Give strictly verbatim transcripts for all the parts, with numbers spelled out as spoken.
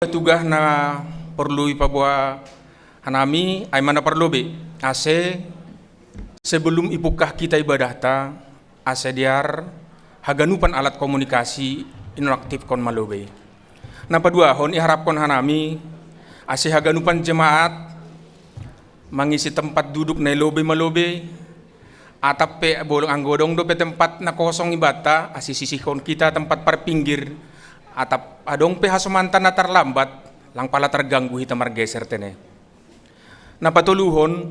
Tugah na porlu ipaboa hanami, ai ma na parlobei. Ase sebelum ipukkah hita ibadahta, ase dear haganupan alat komunikasi inonaktifkon ma lobei. Na paduahon iharapkon hanami, ase haganupan jemaat mangisi tempat duduk na i lobei ma lobei, atap pe bolong anggo adong dope tempat na kosong ibanta, ase sisihkon hita tempat parpinggir, atap adong pe hasomanta na tarlambat, lang pala targanggu hita margeser tene. Na patoluhon,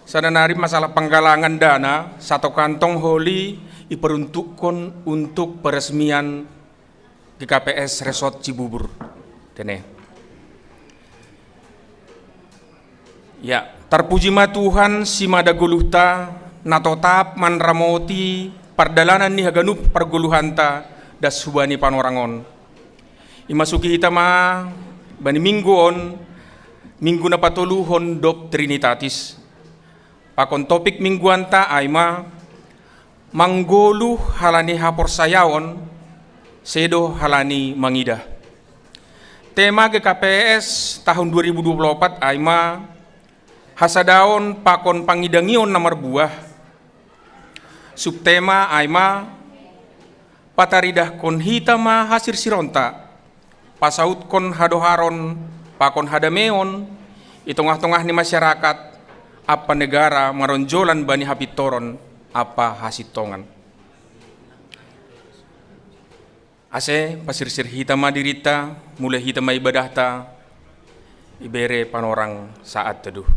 sada nari masalah panggalangan dana, sato kantong holi iperuntukkon untuk peresmian G K P S Resort Cibubur. Tene. Ya, tarpuji ma Tuhan, simada goluhta, na totap manramoti pardalanan ni haganup pargoluhanta das hubani panorang on. Imasuki hita ma bani minggu on, minggu na patoluhon dob Trinitatis. Pakon topik mingguanta ai ma, manggoluh halani haporsayaon, sedo halani mangidah. Tema G K P S tahun dua ribu dua puluh empat ai ma, hasadaon pakon pangidangion na marbuah. Subtema ai ma, pataridahkon hita ma hasirsironta, pasautkon hadoharon pakon hadameon i tongah-tongah ni masyarakat ampa negara maronjolan bani hapintoron ampa hasintongan. Ase pasirsir hita ma dirinta, mulai hita ma ibadahta, ibere panorang saat teduh.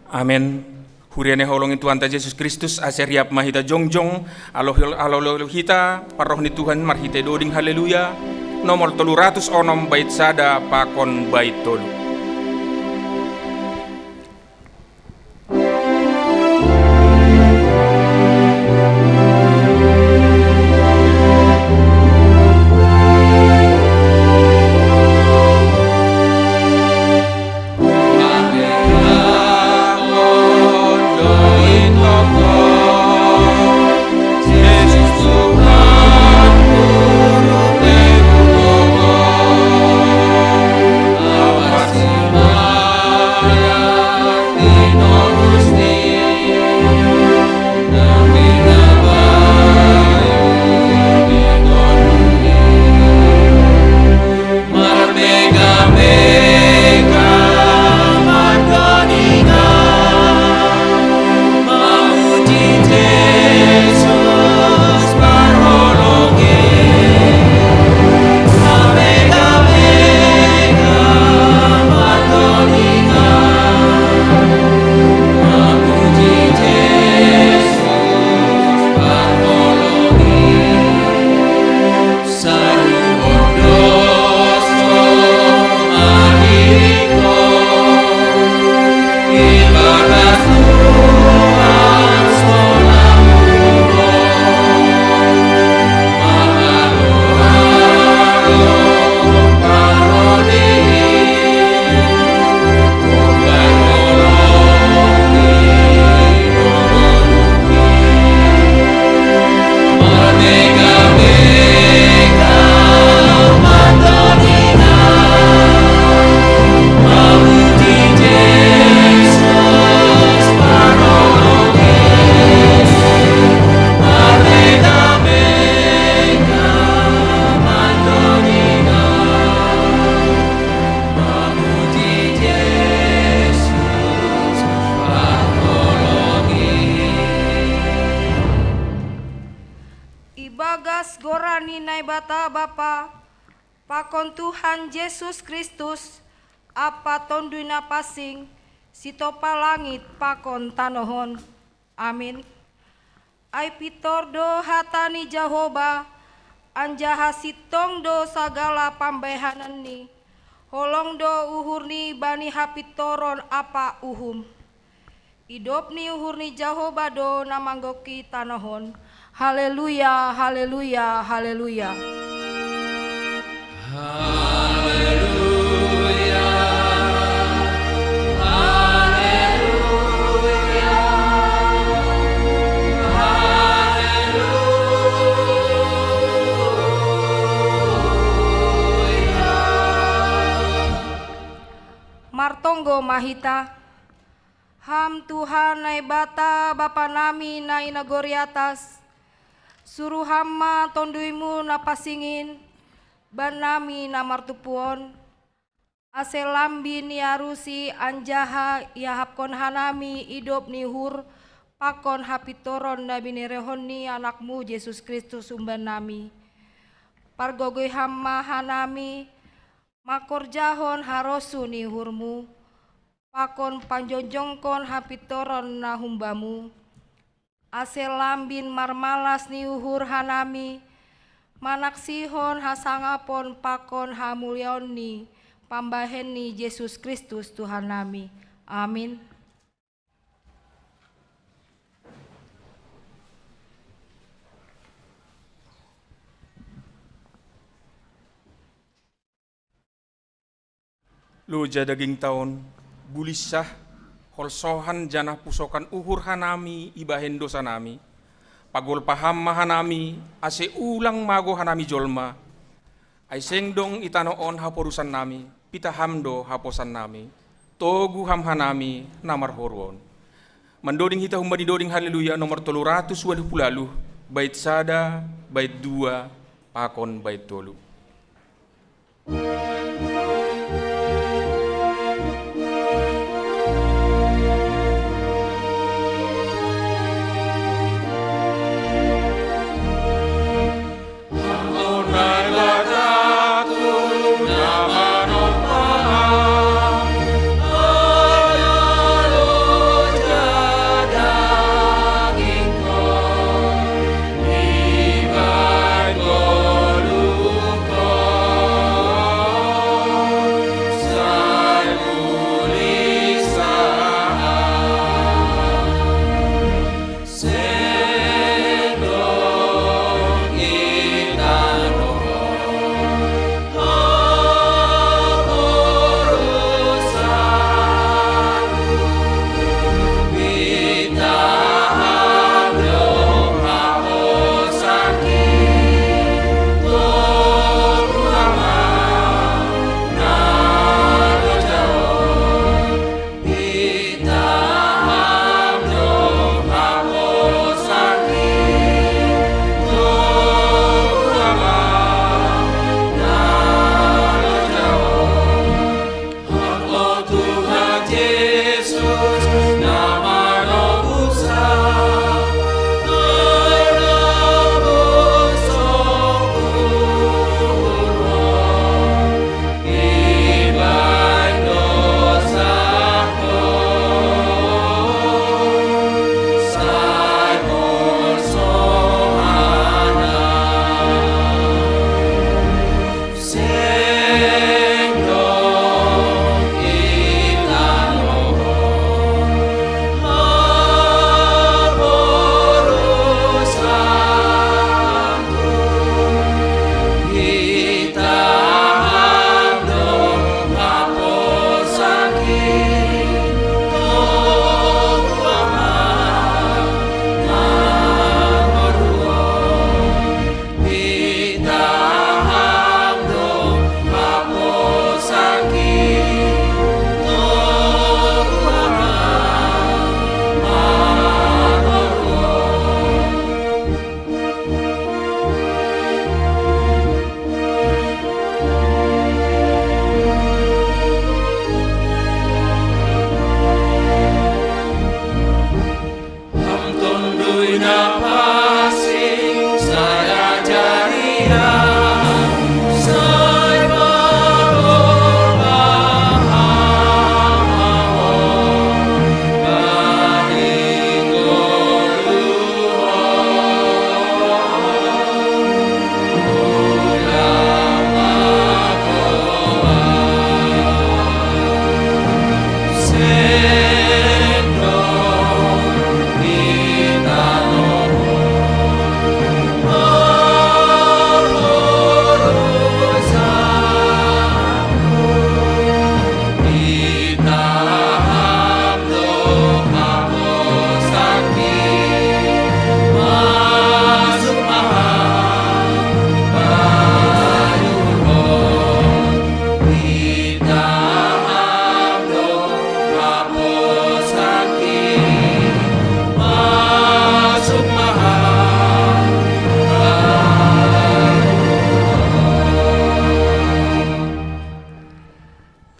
Amen. Huria ni haholongan ni Tuhanta Jesus Kristus, ase riap ma hita jongjong, alo, alo, alo hita parroh ni Tuhan marhite doding haleluya, nomor tolu ratus onom bait sada pakon bait tolu. Ibagas goran ni Naibata Bapa, pakon Tuhan Jesus Kristus, ampa Tonduy Na Pansing, sitopa langit pakon tanoh on. Amin. Ai pintor do hata ni Jahowa, anjaha sintong do sagala pambahenanni, holong do uhurni bani hapintoron ampa uhum. Idop ni uhur ni Jahowa do na manggongki tanoh on. Haleluya, haleluya, haleluya. ma hita. Ham Tuhan Naibata Bapa nami na i nagori atas, suru Ham ma Tonduimu na pasingin bannami na martumpu on, ase lambin iarusi anjaha iahapkon hanami idop ni uhur pakon hapintoron na binerehon ni AnakMu Jesus Kristus humbannami. Pargogoi Ham ma hanami mangkorjahon harosuh ni uhurMu, pakon panjongjongkon hapintoron na humbaMu, ase lambin marmalas ni uhur hanami manaksihon hasangapon pakon hamuliaon ni pambahen ni Jesus Kristus Tuhannami. Amin. Loja dagingta on, bulinsah, holsohan janah pusokan uhur hanami ibahen dousanami. Pagolpa Ham ma hanami, ase ulang mago hanami jolma. Ai seng dong i tanoh on haporusannami, pitah Ham do haposannami. Togu Ham hanami na marhoru on. Mandoding hita humbani doding Haleluya nomor tolu ratus ualuh puluh ualuh, bait sada, bait dua, pakon bait tolu.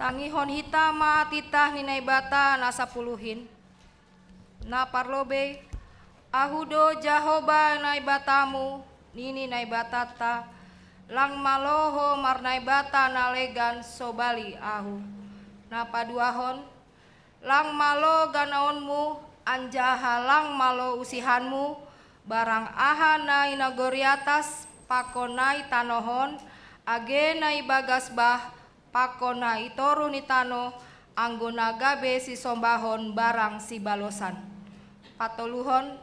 Tangihon hita ma titah ni Naibata na sapuluhin. Na parlobei, Ahu do Jahoba Naibatamu, nini Naibatanta, lang malo ho marnaibata na legan sobali Ahu. Na paduahon, lang malo ganaonmu, anjaha lang malo usihanmu, barang aha na i nagori atas, pakon na i tanoh on, age na i bagas bah, pakon na i toruh ni tanoh, anggo na gabe sisombahon barang sibalosan. Patoluhon,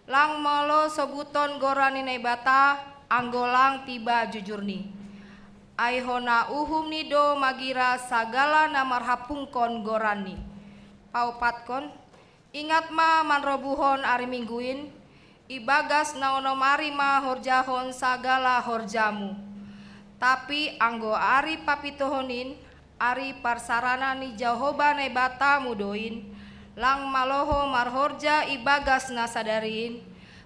lang malo sobuton goran ni Naibata, anggo lang tiba jujurni. Ai hona uhumni do magira sagala na marhapungkon goranni. Paopatkon, ingat ma manrobuhon ari Minggu in, ibagas na onom ari ma horjahon sagala horjamu. Tapi anggo ari papitohon in, ari parsarana ni Jahoba Naibatamu do in, lang malo ho marhorja ibagas na sadari in,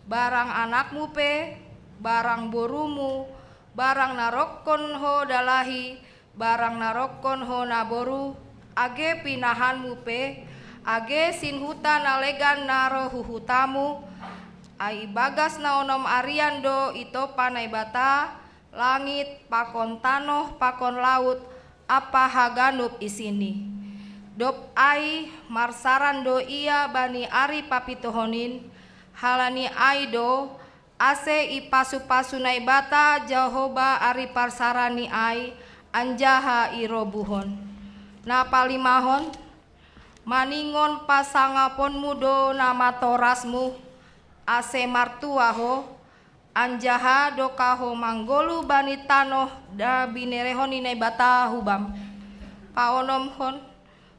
barang anakmu pe, barang borumu, barang na rongkon ho dalahi, barang na rongkon ho naboru, age pinahanmu pe, age sinhuta na legan na ro hu hutamu, ai ibagas na onom arian do itopa Naibata, langit, pakon tanoh, pakon laut, ampa haganup isini. Dob ai, marsaran do ia bani ari papitohon in, halani ai do, ase ipasu-pasu Naibata Jahoba ari parsarani ai, anjaha irobuhon. Na palimahon, maningon pasangaponmu do na matorasmu, ase martua ho, anjaha doka ho manggoluh bani tanoh na binerehon ni Naibata hubam. Paonomhon,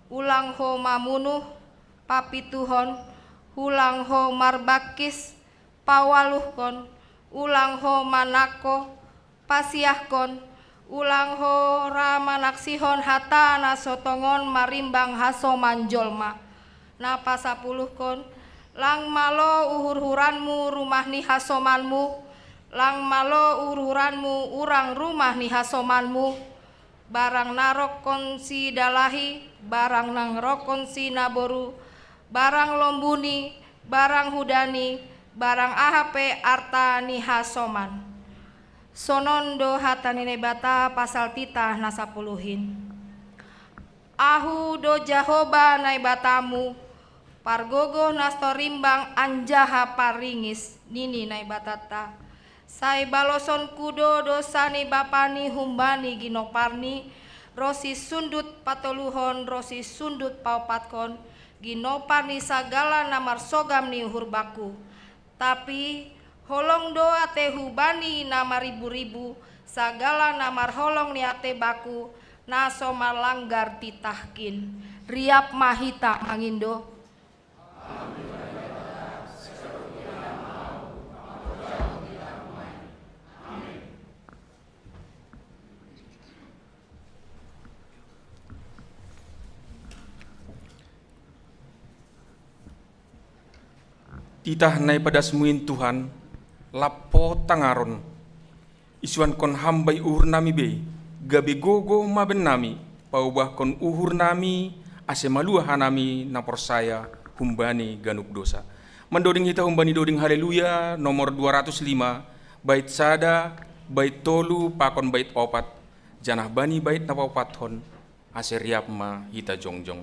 ulang ho mamunuh, papituhon, ulang ho marbangkis, paualuhkon, ulang ho manangko, pasiahkon, ulang ho ra manaksihon hata na so tongon marimbang hasoman jolma. Na pasapuluhkon, lang malo uhur-uhuranmu rumah ni hasomanmu, lang malo uhur-uhuranmu urang rumah ni hasomanmu, barang na rongkon si dalahi, barang na rongkon si naboru, barang lombuni, barang hudani, barang aha pe arta ni hasoman. Sonon do hata ni Naibata pasal titah na sapuluhin. Ahu do Jahoba Naibatamu, pargogoh na so rimbang anjaha parringis, nini Naibatanta. Sai balosonku do dosa ni bapani humbani ginoparni, ronsi sundut patoluhon ronsi sundut paopatkon, ginopar ni sagala na marsogam ni uhur bakku. Tapi holong do atehku bani na maribu-ribu, sagala na marholong ni atei bakku, na so malanggar titahkin. Riap ma hita mangindo. Titah na ipedasmu in Tuhan, lapo tangaron, isuankon hamba i uhur nami be, gabe gogoh ma bennami, paubahkon uhur nami, ase maluah hanami na porsaya humbani ganup dosa. Mandoding hita humbani doding Haleluya nomor dua ratus lima, bait sada, bait tolu, pakon bait opat, janah bani bait na paopathon, ase riap ma hita jongjong.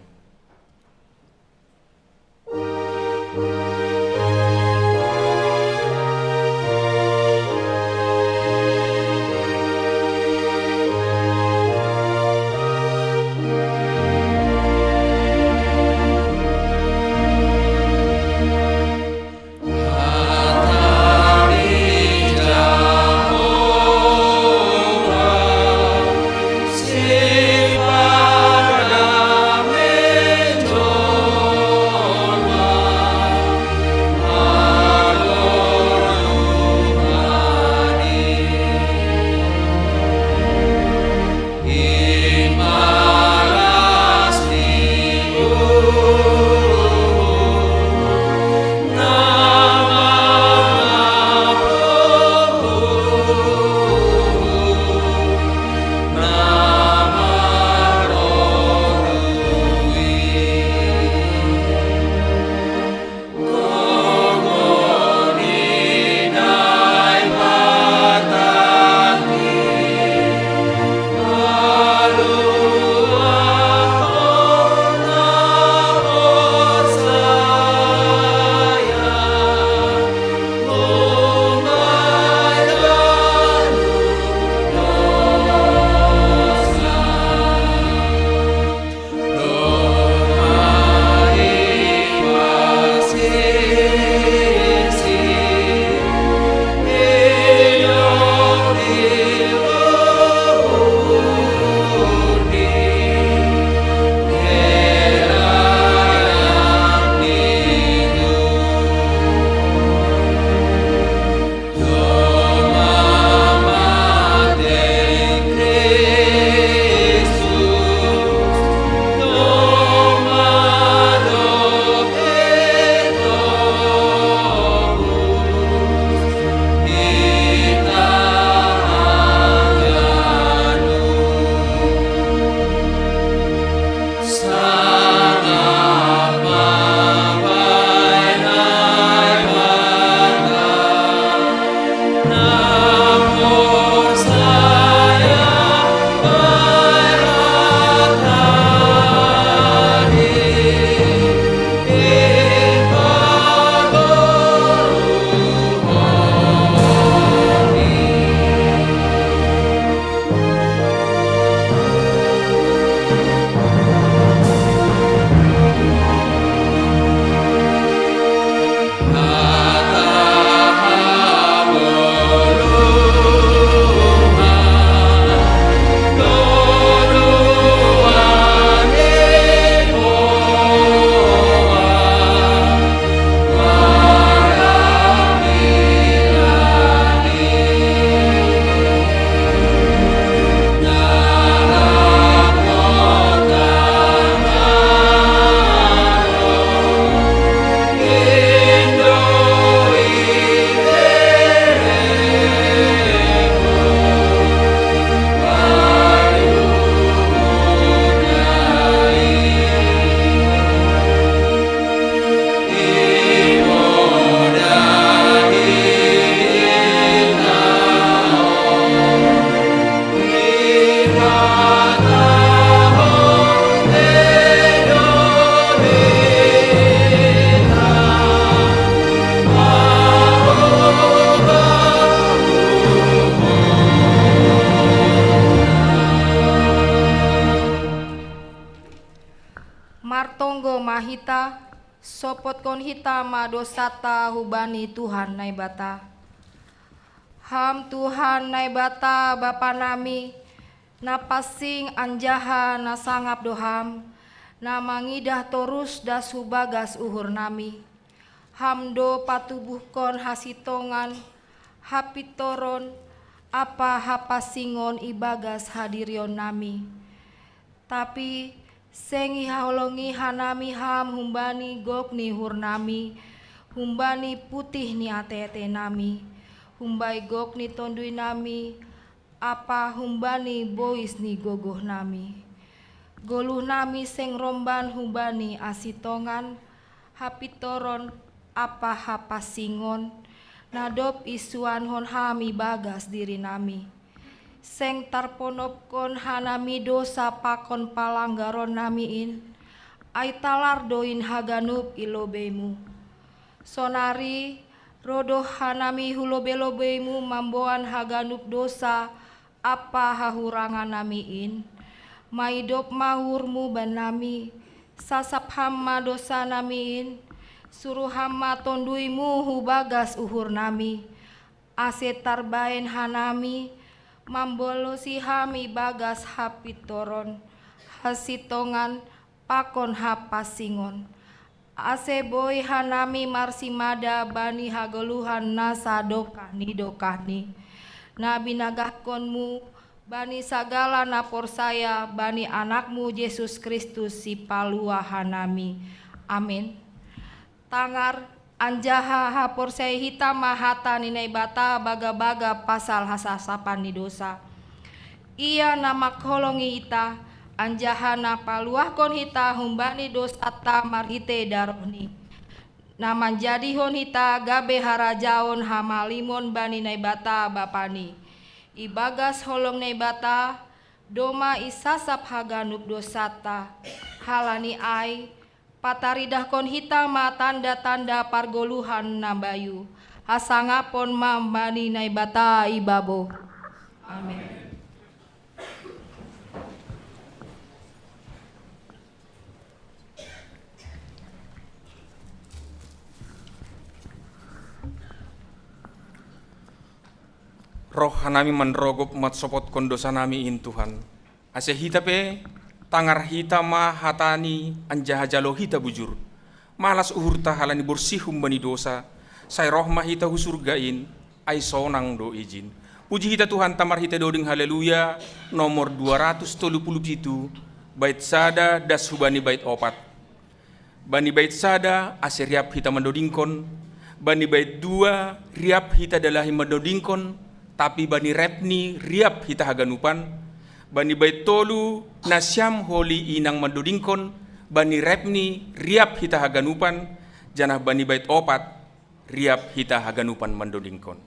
Artonggo ma hita, sopotkon hita ma dosata hubani Tuhan Naibata. Ham Tuhan Naibata Bapa nami, na pansing anjaha na sangap do Ham, na mangidah torus das hu bagas uhur nami. Ham do patubuhkon hasitongan, hapintoron, ampa hapansingon ibagas hadirion nami. Tapi seng ihaholongi hanami Ham humbani gok ni uhur nami, humbani putih ni atei-atei nami, humbani gok ni tondui nami, ampa humbani bois ni gogoh nami. Goluh nami seng romban humbani hasitongan, hapintoron ampa hapansingon, na dob isuanhon Ham ibagas diri nami. Seng tarponopkon hanami dosa pakon palanggaron nami in, ai talar do in haganup i lobei-Mu. Sonari, ro do hanami hu lobei-lobei-Mu mamboan haganup dosa ampa hahurangan nami in. Maidop ma uhur-Mu bannami, sasap Ham ma dosa nami in, suruh Ham ma tondui-Mu hu bagas uhur nami, ase tarbaen hanami mambalosi Ham ibagas hapintoron, hasitongan, pakon hapansingon, ase boi hanami marsimada bani hagoluhan nasa dokah ni dokahni, na binagahkon-Mu bani sagala na porsaya bani Anak-Mu Jesus Kristus Sipaluah hanami. Amin. Tangar, anjaha haporsayai hita ma hata ni Naibata bagabaga pasal hasasapan ni dosa. Ia na mangholongi hita, anjaha na paluahkon hita humbani dosanta marhitei darohNi, na manjadihon hita gabe harajaon hamalimon bani Naibata Bapani. Ibagas holong Naibata, domma isasap haganup dosanta. Halani ai, pataridahkon hita ma tanda-tanda pargoluhan na bayu, hasangapon ma bani Naibata ibabo. Amin. Roh hanami manrogop mansopotkon dosa nami in Tuhan. Ase hita pe, tangar hita ma hataNi anjaha jalo hita bujur. Malas uhurta halani borsih humbani dosa, sai roh ma hita hu surga in, ai sonang do ijin. Puji hita Tuhanta marhitei doding Haleluya, nomor dua ratus tolu puluh pitu, bait sada das hubani bait opat. Bani bait sada ase riap hita mandodingkon, bani bait dua riap hita dalahi mandodingkon, tapi bani repni riap hita haganupan, bani bait tolu nasiam holi inang mandodingkon, bani repni riap hita haganupan, janah bani bait opat riap hita haganupan mandodingkon.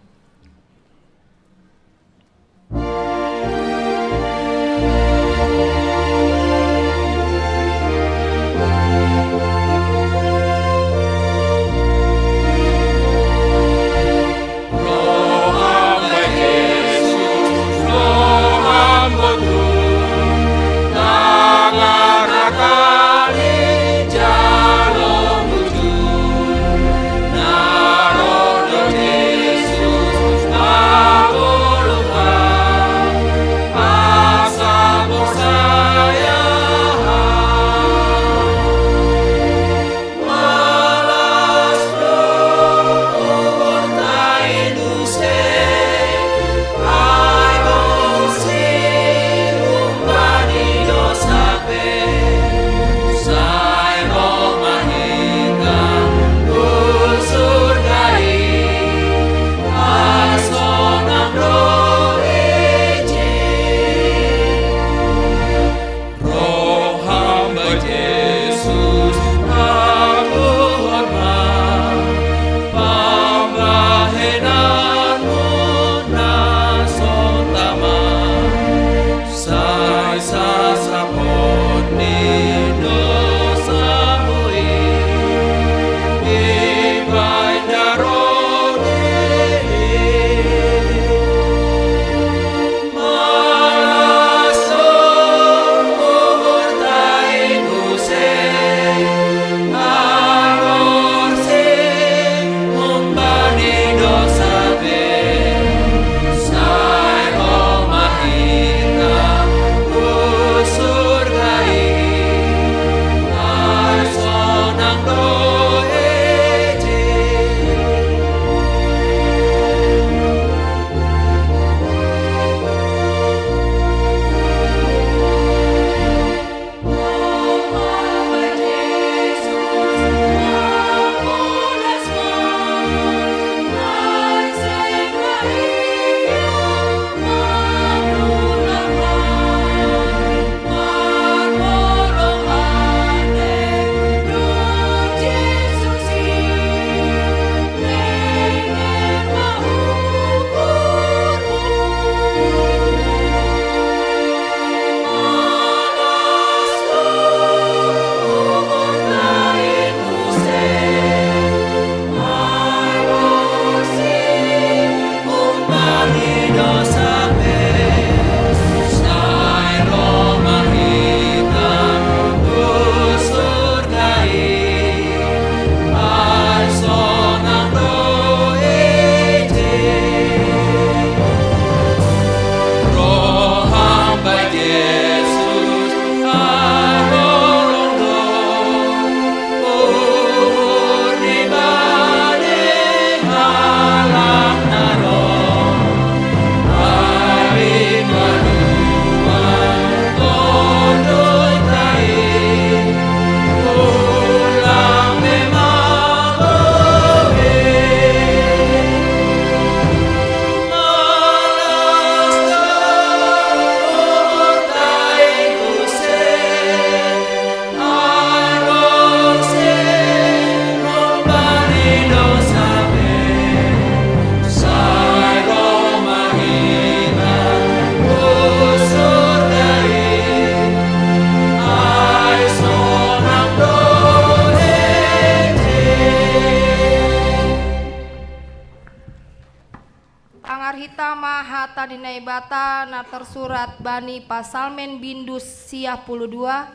Naibata na tersurat bani Pasalmen bindu siah puluh dua,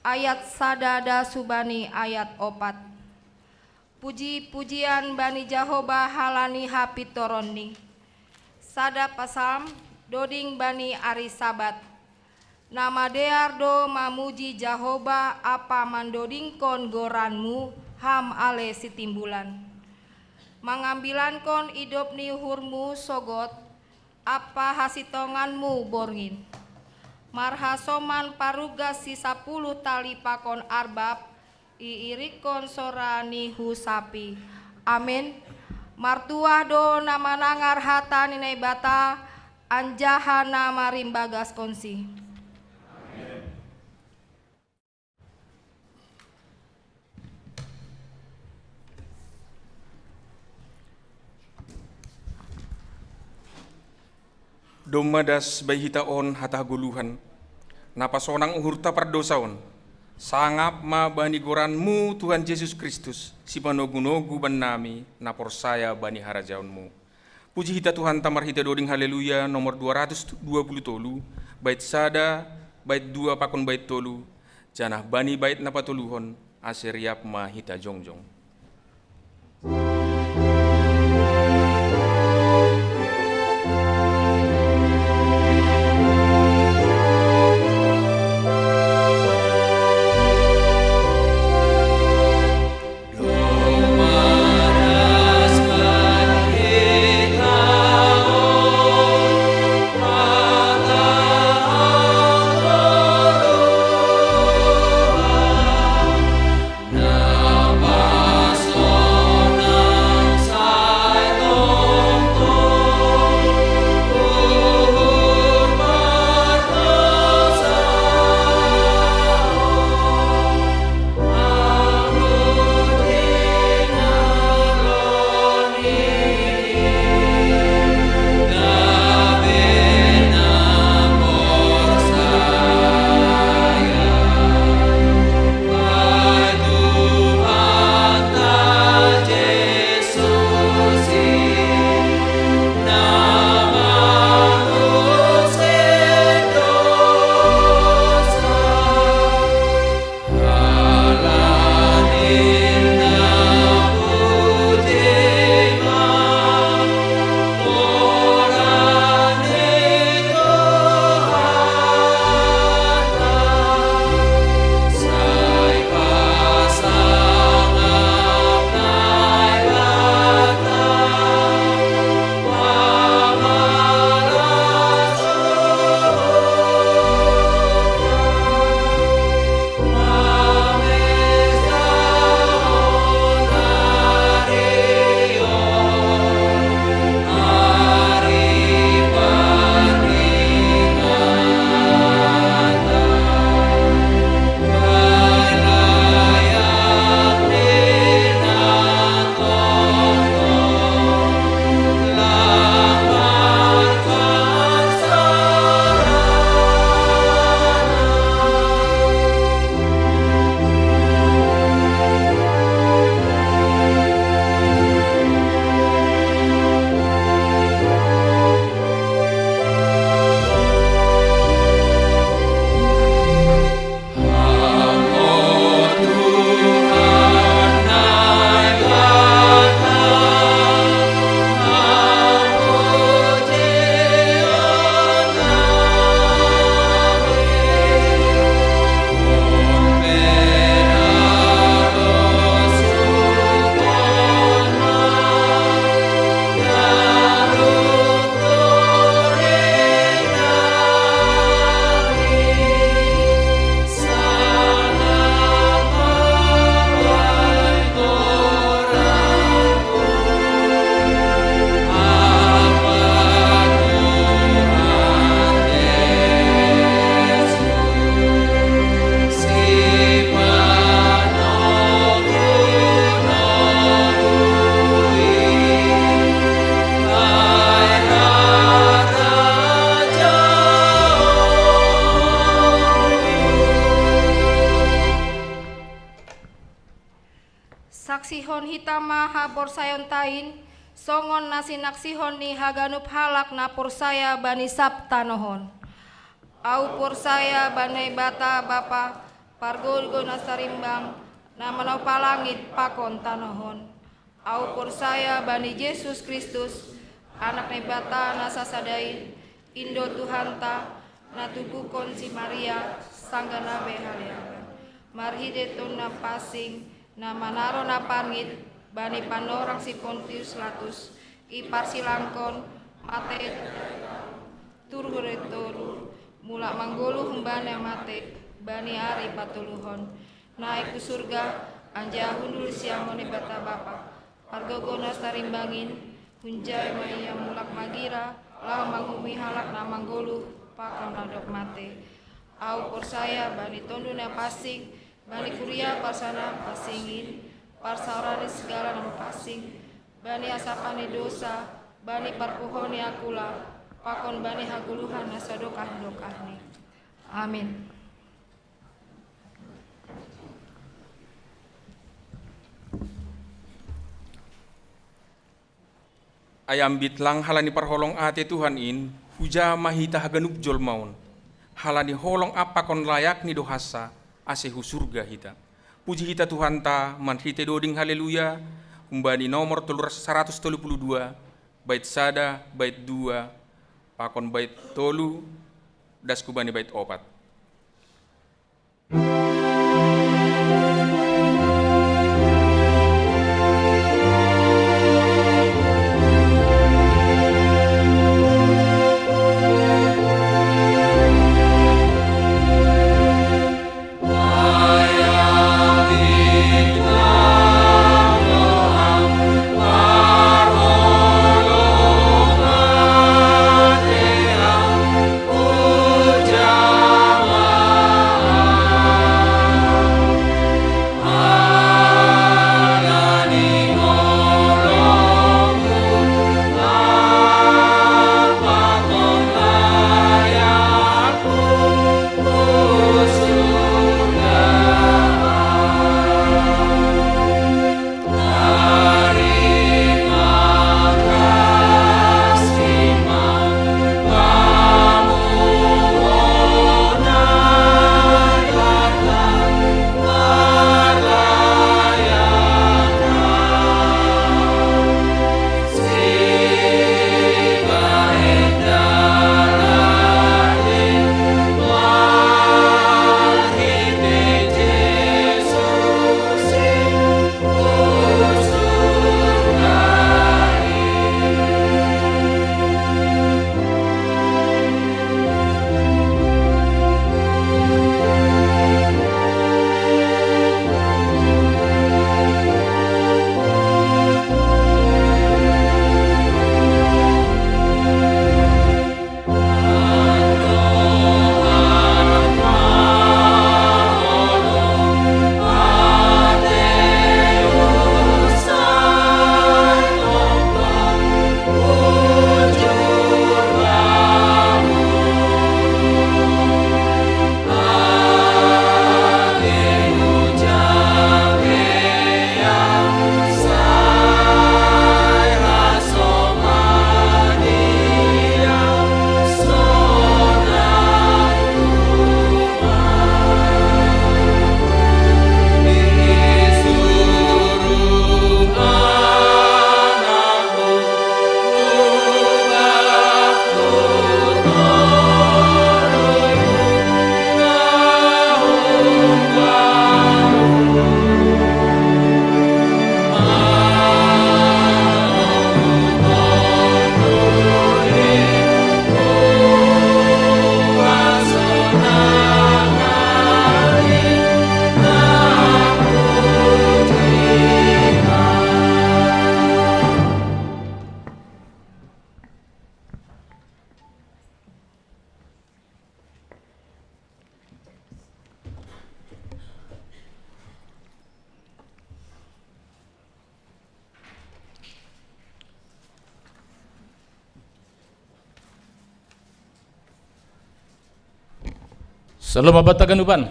ayat sada dasu bani ayat opat. Puji-pujian bani Jahoba halani hapitoronNi. Sada pasalm, doding bani ari Sabat. Na madear do mamuji Jahoba ampa mandodingkon goranMu, Ham ale Sitimbulan. Mangambilankon idop ni uhurMu sogot, ampa hasitonganMu borngin. Marhasoman parugas sisapuluh tali pakon arbab, iirikkon sora ni husapi. Amen. Martuah do na manangar hata ni Naibata, anjaha na marimbagaskonsi. Domma das bai hita on hata hagoluhan, na pasonang uhurta pardosa on. Sangap ma bani goranMu, Tuhan Jesus Kristus, Sipanogu-nogu bannami, na porsaya bani harajaonMu. Puji hita Tuhanta marhite doding Haleluya nomor dua ratus dua puluh tolu, bait sada, bait dua pakon bait tolu, janah bani bait na patoluhon, ase riap ma hita jongjong. Saksihon hita ma haporsayaonta in, songon na sinaksihon ni haganup halak na porsaya bani sab tanoh on. Ahu porsaya bani Naibata Bapa, pargogo na sarimbang, na manopalangit pakon tanoh on. Ahu porsaya bani Jesus Kristus, Anak Naibata na sasada in, Indo Tuhanta, na tubuhkon si Maria, sanggah na behaliaban. Marhite Tondi na pansing, na manaro na parngit, bani panorang si Pontius Latus, iparsilangkon, mate, turhur tolu, mulak manggoluh humbani mate, bani ari patoluhon. Naik hu surga, anjaha hundul siamun Naibata Bapa. Pargogo na sarimbang in, hunjai ma ia mulak magira, laho manguhumi halak na manggoluh, pakon na dob mate. Ahu porsaya bani Tondi na pansing, bani kuria parsaoran na pansing in, parsaoran ni sagala na pansing, bani hasapan ni dosa, bani parpuhon ni angkula, pakon bani hagoluhan na sadokah-dokahni. Amin. Ai ambit lang halani parholong atei Tuhan in, huja ma hita haganup jolma on. Halani holong pakon layakni do hansa, ase hu surga hita. Puji hita Tuhanta, marhite doding haleluya, humbani nomor tolu ratus, saratus tolu pulu dua, bait sada, bait dua, pakon bait tolu, das hubani bait opat. Shalom, Bapak Taganupan.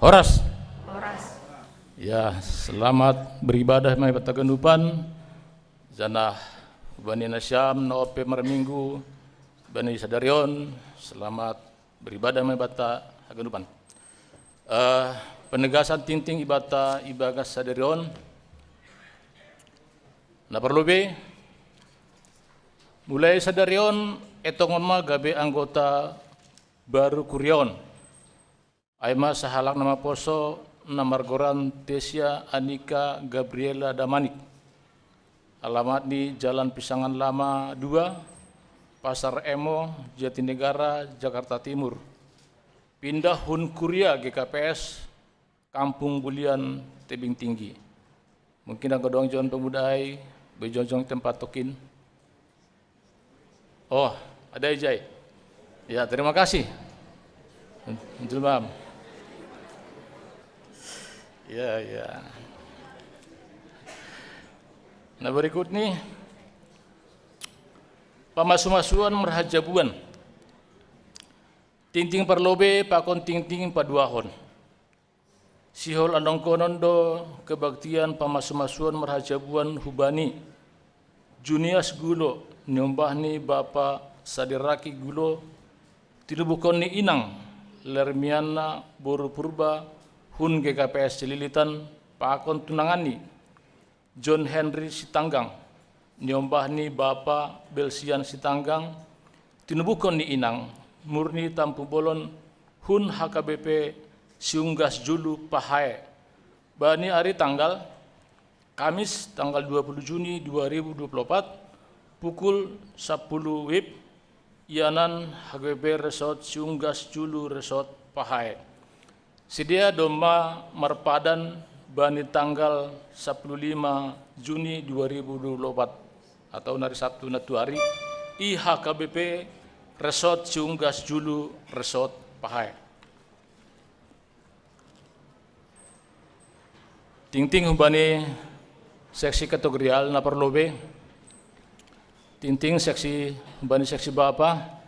Horas. Horas. Ya, selamat beribadah, Bapak Taganupan. Janah bani nasiam na ope marminggu bani sadarion, selamat beribadah ma ibanta haganupan. Eh, penegasan tingting ibanta ibagas sadarion. Na parlobei, mulai sadarion etongon ma gabe anggota baru kuriaon. Ai ma sahalak na maposo na margoran Tesia Anika Gabriela Damanik. Alamat ni Jalan Pisangan Lama dua, Pasar Emo, Jatinegara, Jakarta Timur. Pindah hun kuria G K P S, Kampung Bulian, Tebing Tinggi. Mungkin anggo adong jon pemuda ai, boi jongjong tempat tokin. Oh, ada ijai. Ya, terima kasih. Jelmam. Ya, ya. Nah, berikut ni, pamasumasuon marhajabuan. Tingting parlobei pakon tingting paduahon. Sihol adongkonon do kebaktian pamasumasuon marhajabuan hubani Junias Gulo, niombah ni bapa Sadiraki Gulo, tinubuhkon ni inang Lermiana boru Purba, hun G K P S Cililitan, pakon tunanganni John Henry Sitanggang, niombah ni bapa Belsian Sitanggang, tinubuhkon ni inang Murni Tampubolon, hun H K B P Siunggas Julu Pahae. Bani ari tanggal Kamis tanggal dua puluh Juni dua ribu dua puluh empat, pukul sapuluh wib, ianan H K B P Resort Siunggas Julu Resort Pahae. Sidea domma marpadan bani tanggal sapuluh lima Juni dua ribu dua puluh empat, atau na ari Sabtu nantuari, i H K B P Resort Siunggas Julu Resort Pahae. Tingting hubani seksi kategorial na parlobei. Tingting seksi hubani seksi bapa.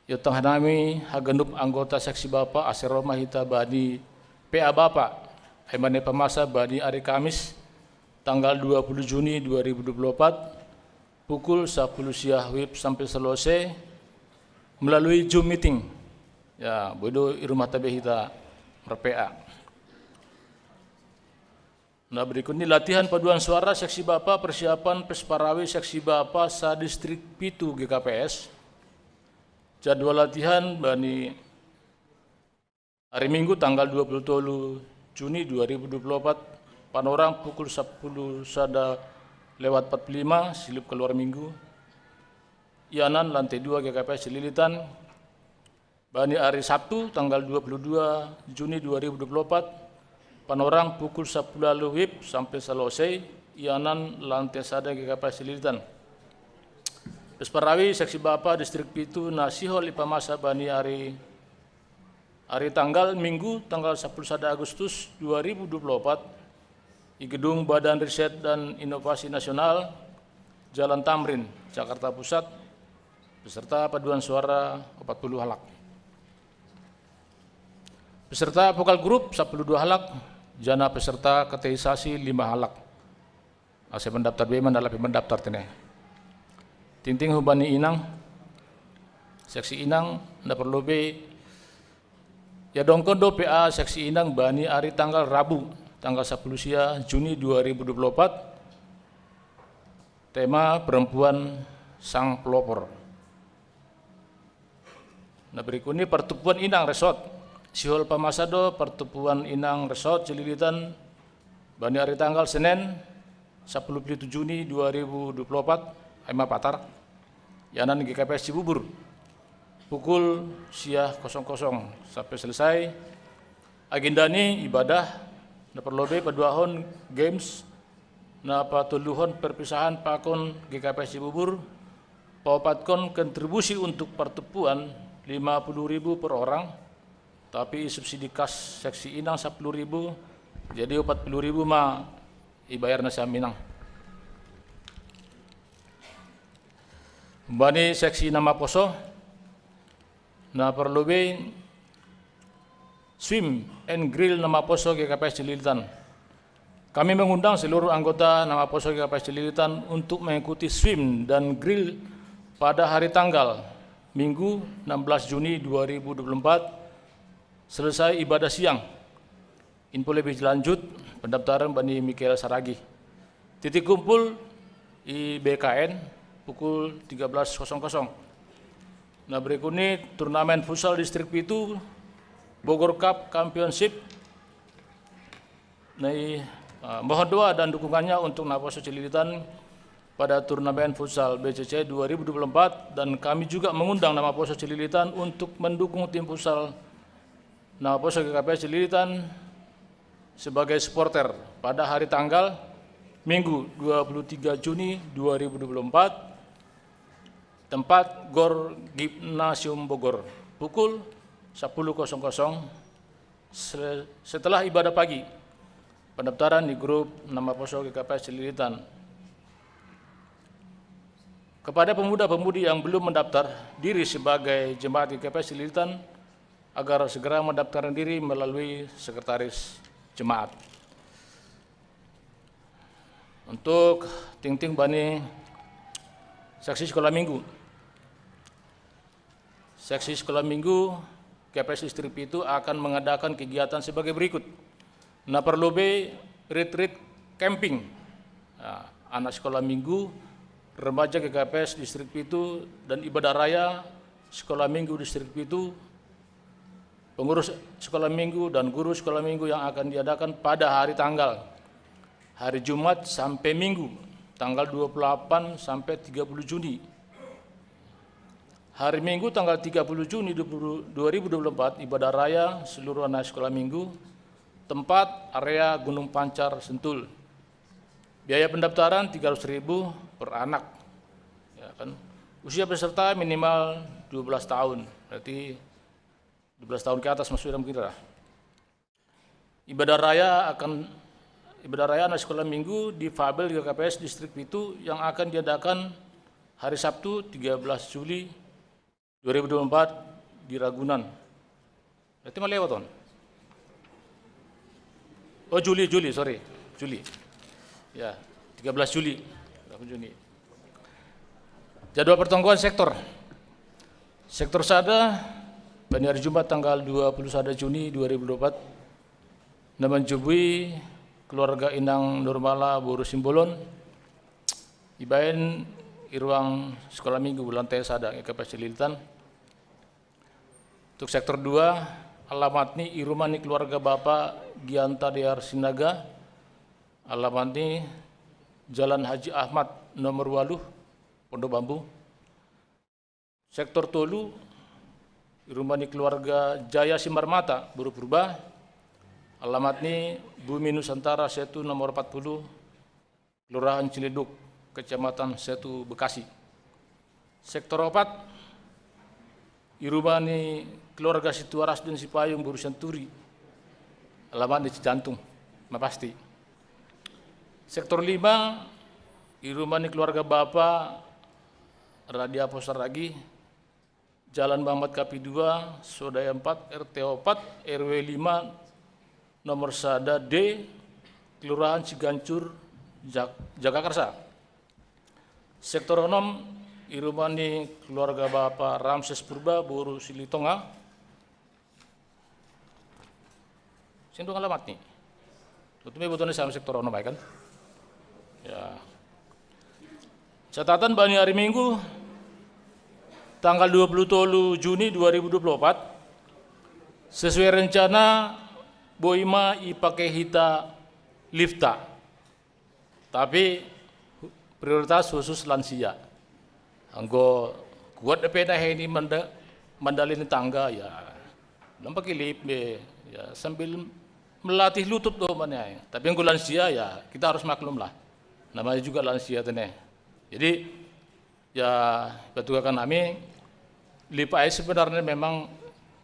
Iotong hanami haganup anggota seksi bapa ase ro ma hita bani P A bapa, ai ma na ipamasa bani ari Kamis tanggal dua puluh Juni dua ribu dua puluh empat, pukul sapuluh siah wib sampe salose, melalui Zoom meeting. Ya, boi do i rumahta be hita mar-P A. Nah, berikut ni latihan paduan suara seksi bapa, persiapan pesparawi seksi bapa sa-Distrik pitu G K P S. Jadwal latihan bani ari Minggu tanggal dua puluh tolu Juni dua ribu dua puluh empat, panorang pukul sapuluh sada lewat empat puluh lima, silip kaluar Minggu. Ianan lantai dua G K P S Cililitan. Bani ari Sabtu tanggal dua puluh dua Juni dua ribu dua puluh empat, panorang pukul sapuluh ualu wib sampe salose, ianan lantai sada G K P S Cililitan. Pesparawi seksi bapa Distrik pitu na sihol ipamasa bani ari, ari tanggal Minggu tanggal sapuluh sada Agustus dua ribu dua puluh empat, i gedung Badan Riset dan Inovasi Nasional, Jalan Tamrin, Jakarta Pusat, beserta paduan suara opat puluh halak. Peserta vokal grup sapuluh dua halak, janah peserta kateisasi lima halak. Ase mandaptar be ma na lape mandaptar tene. Tingting hubani inang, seksi inang, na parlobei, iadongkon do P A seksi inang bani ari tanggal Rabu, tanggal sapuluh sia Juni dua ribu dua puluh empat, tema perempuan sang pelopor. Nah, berikut ni partumpuan inang resort. Sihol pamasa do partumpuan inang resort Cililitan bani ari tanggal Senen, sapuluh pitu Juni dua ribu dua puluh empat, ai ma patar, ianan G K P S Cibubur, pukul sia kosong kosong sampe selesai. Agenda ni ibadah, na parlobei paduahon games, na patoluhon perpisahan pakon G K P S Cibubur, paopatkon kontribusi untuk partumpuan lima puluh ribu per orang, tapi subsidi kas seksi inang sapuluh ribu, jadi opat puluh ribu ma ibayar nasiam inang. Bani seksi na maposo, na parlobei swim and grill na maposo G K P S Cililitan. Kami mengundang seluruh anggota Nama Poso G K P S Cililitan untuk mengikuti swim dan grill pada hari tanggal Minggu enam belas Juni dua ribu dua puluh empat, selesai ibadah siang. Info lebih lanjut, pendaftaran bani Mikael Saragi. Titik kumpul di B K N pukul tiga belas kosong kosong. Nah, berikut ini turnamen futsal Distrik Pitu Bogor Cup Championship. Nah, mohon doa dan dukungannya untuk Nama Poso Cililitan pada turnamen futsal B C C dua ribu dua puluh empat, dan kami juga mengundang Nama Poso Cililitan untuk mendukung tim futsal Nama Poso G K P S Cililitan sebagai supporter pada hari tanggal Minggu dua puluh tiga Juni dua ribu dua puluh empat, tempat Gor Gimnasium Bogor, pukul sepuluh kosong kosong, se-, setelah ibadah pagi. Pendaftaran di grup Nama Poso G K P S Cililitan. Kepada pemuda-pemudi yang belum mendaftar diri sebagai jemaat G K P S Cililitan, agar segera mendaftarkan diri melalui sekretaris jemaat. Untuk tingting bani seksi sekolah minggu. Seksi sekolah minggu G K P S Distrik Pitu akan mengadakan kegiatan sebagai berikut. Nah, perlu be retreat camping. Nah, anak sekolah minggu, remaja G K P S Distrik Pitu, dan ibadah raya sekolah minggu Distrik Pitu, pengurus sekolah minggu dan guru sekolah minggu yang akan diadakan pada hari tanggal, hari Jumat sampai Minggu, tanggal dua puluh delapan sampai tiga puluh Juni. Hari Minggu tanggal tiga puluh Juni dua ribu dua puluh empat, ibadah raya seluruh anak sekolah minggu, tempat area Gunung Pancar, Sentul. Biaya pendaftaran tiga ratus ribu per anak. Ya kan? Usia peserta minimal dua belas tahun. Berarti dua belas tahun ke atas masuk dalam kira. Ibadah raya akan ibadah raya anak sekolah minggu di Fabel G K P S Distrik Pitu yang akan diadakan hari Sabtu tiga belas Juli dua ribu dua puluh empat di Ragunan. Berarti mau lewat, Ton? Oh, Juli, Juli, sorry. Juli. Ya, tiga belas Juli. Juni. Jadwal pertemuan sektor. Sektor sada, bani hari Jumat tanggal dua puluh sada Juni dua ribu dua puluh empat, na manjubui keluarga Inang Nurmala boru Simbolon, ibaen i ruang sekolah minggu lantai sada G K P S Cililitan. Untuk sektor dua, alamat ni i rumah ni keluarga Bapa Gianta Dear Sinaga, alamat ni Jalan Haji Ahmad nomor waluh, Pondok Bambu. Sektor tolu, i rumah ni keluarga Jaya Simbar Mata, boru Purba, alamat ni Bumi Nusantara Setu nomor empat puluh, Kelurahan Ciledug, Kecamatan Setu, Bekasi. Sektor opat, i rumah ni keluarga Situaras dan Sipayung boru Senturi, alamat ni Cijantung, ma pasti. Sektor lima, i rumah ni keluarga Bapa Radia Posaragi, Jalan Mamat Kapi dua, Sodaya empat, R T opat, R W lima, nomor sada D, Kelurahan Cigancur, Jak-, Jagakarsa. Sektor onom, i rumah ni keluarga Bapa Ramses Purba boru Silitonga. Sing dong alamat ni. Tutu me botone sama sektor onom ai kan. Ya. Catatan bani hari Minggu tanggal dua puluh tolu Juni dua ribu dua puluh empat, sesuai rencana boi ma ipake hita lifta. Tapi prioritas khusus lansia. Anggo kuat depe na heni manda-, mandalini tangga, ya, nampak ilip be, ya, sambil melatih lutut do mana. Tapi anggo lansia, ya, kita harus maklum lah. Namanya juga lansia tene. Jadi, ya, petugas kami, lipa ai sebenarnya memang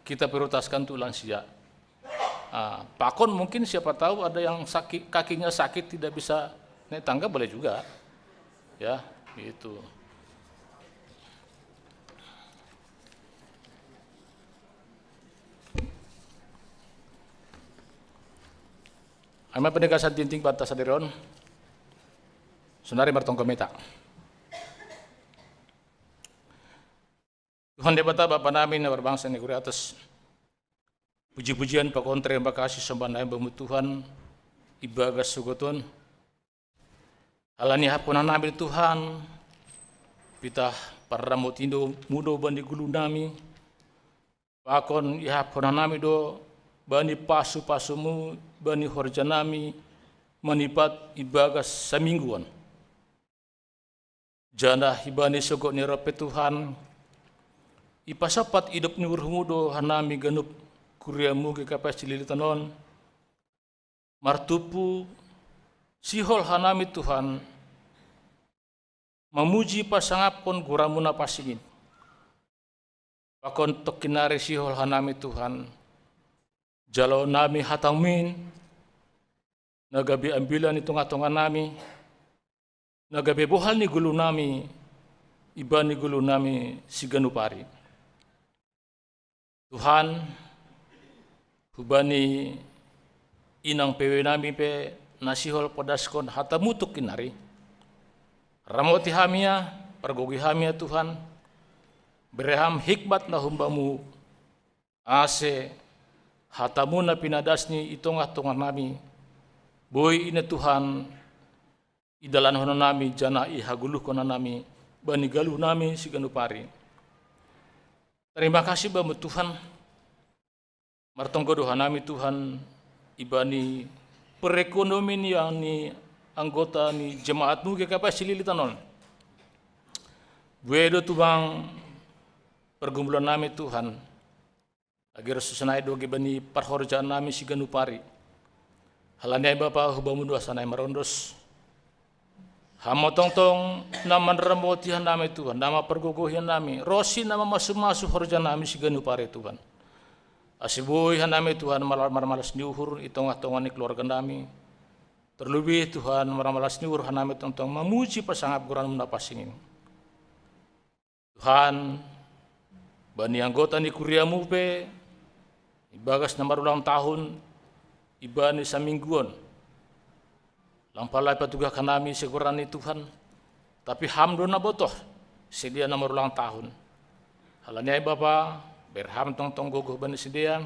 kita prioritaskan untuk lansia. Ah, pakon mungkin siapa tahu ada yang sakit, kakinya sakit tidak bisa naik tangga, boleh juga. Ya, gitu. Ama penegasan tinting banta saderion. Sonari martonggo mita. Tuhan Debata Bapa nami na marbangsa i nagori atas. Puji-pujian pakon terima kasih sombah nami bamu Tuhan, ibagas sogoton. Alani hapon nami Tuhan, pitah parramoti do mudo bani gulu nami, pakon ihapon nami do bani pasu-pasumu, bani horja nami, manipat ibagas samingguon. Janah ibani sogot ni roh pe Tuhan, ipasapat idop ni uhurmu do hanami ganup kuriamu G K P S Cililitan on, martumpu sihol hanami Tuhan, mamuji pasangapkon goranmu na pansing in. Pakon tongkin nari sihol hanami Tuhan, jalo nami hatamin, na gabe ambilan i tongah-tongah nami, na gabe bohal ni gulu nami, ibani gulu nami siganup ari. Tuhan, hubani inang P W nami pe na sihol podaskon hatamu tongkin nari. Ramoti ham ia, pargogoi ham ia Tuhan, bere ham hikmat na humbamu, ase hatamu na pinadasni i tongah-tongah nami, boi ina Tuhan, idalanhon nami janah ihagoluhkon nami bani gulu nami siganup ari. Terima kasih bamu Tuhan, martonggo do hanami Tuhan, ibani perekonomian ni anggota ni jemaatmu G K P S Cililitan on. Buei do tumang pergumulan nami Tuhan, age ros sonai do gabe ni parhorjaan nami siganup ari. Halani ai Bapa, hubamu do sonai marondos. Ham ma tongtong na manramoti hanami Tuhan, na mampargogohi hanami, ronsi na mamasu-masu horja nami siganup ari Tuhan. Ase boi hanami Tuhan marmalas ni uhur i tongah-tongah ni keluarga nami. Terlebih Tuhan marmalas ni uhur hanami tongtong mamuji pasangap goranmu na pansing in. Tuhan, bani anggota ni kuriamu pe, ibagas na marulang tahun, ibani samingguon. Lang pala ipatugah hanami sigoran ni Tuhan, tapi ham do na botoh, sidea na marulang tahun. Halani ai Bapa, bere ham tongtong gogoh bani sidea,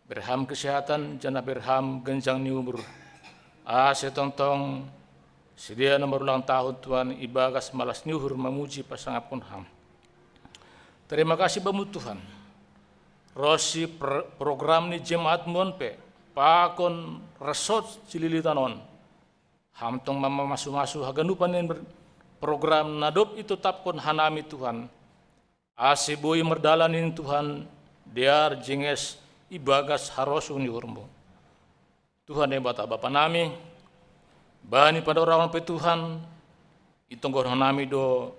bere ham kesehatan, janah bere ham genjang ni umur. Ase tongtong sidea na marulang tahun Tuhan ibagas malas ni uhur mamuji pasangapkon ham. Terima kasih bamu Tuhan. Ronsi program ni jemaatmu on pe, pakon resort Cililitan on, ham tong mamasu-masu haganupan ni program na dob itetapkon hanami Tuhan. Ase boi mardalan in Tuhan, dear jenges ibagas harosuh ni uhurmu. Tuhan Debata Bapa nami, bani panorangon pe Tuhan, itonggohon nami do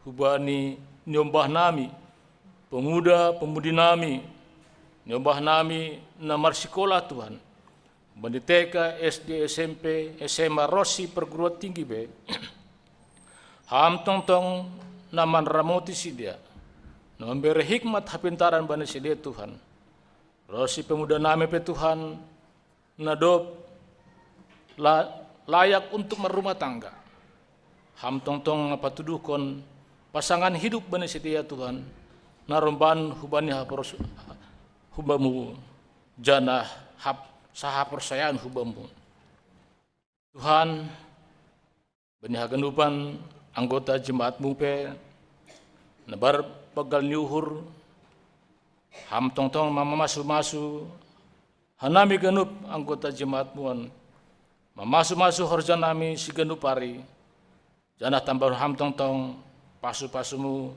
hubani niombah nami, pemuda-pemudi nami, niombah nami na marsikolah Tuhan, bani T K, S D, S M P, S M A ronsi perguruan tinggi pe. Ham tongtong na manramoti sidea, na mambere hikmat hapintaran bani sidea Tuhan. Ronsi pemuda nami pe Tuhan, na dob la, layak untuk marrumah tangga. Ham tongtong na patuduhkon pasangan hidup bani sidea Tuhan, na romban hubani hapor, hubamu, janah hap, sahaporsayaon hubamu. Tuhan, bani haganupan anggota jemaatmu pe, na marbanggal ni uhur, ham tongtong mamasu-masu hanami ganup anggota jemaatmu on, mamasu-masu horja nami siganup ari, janah tambahon ham tongtong pasu-pasumu,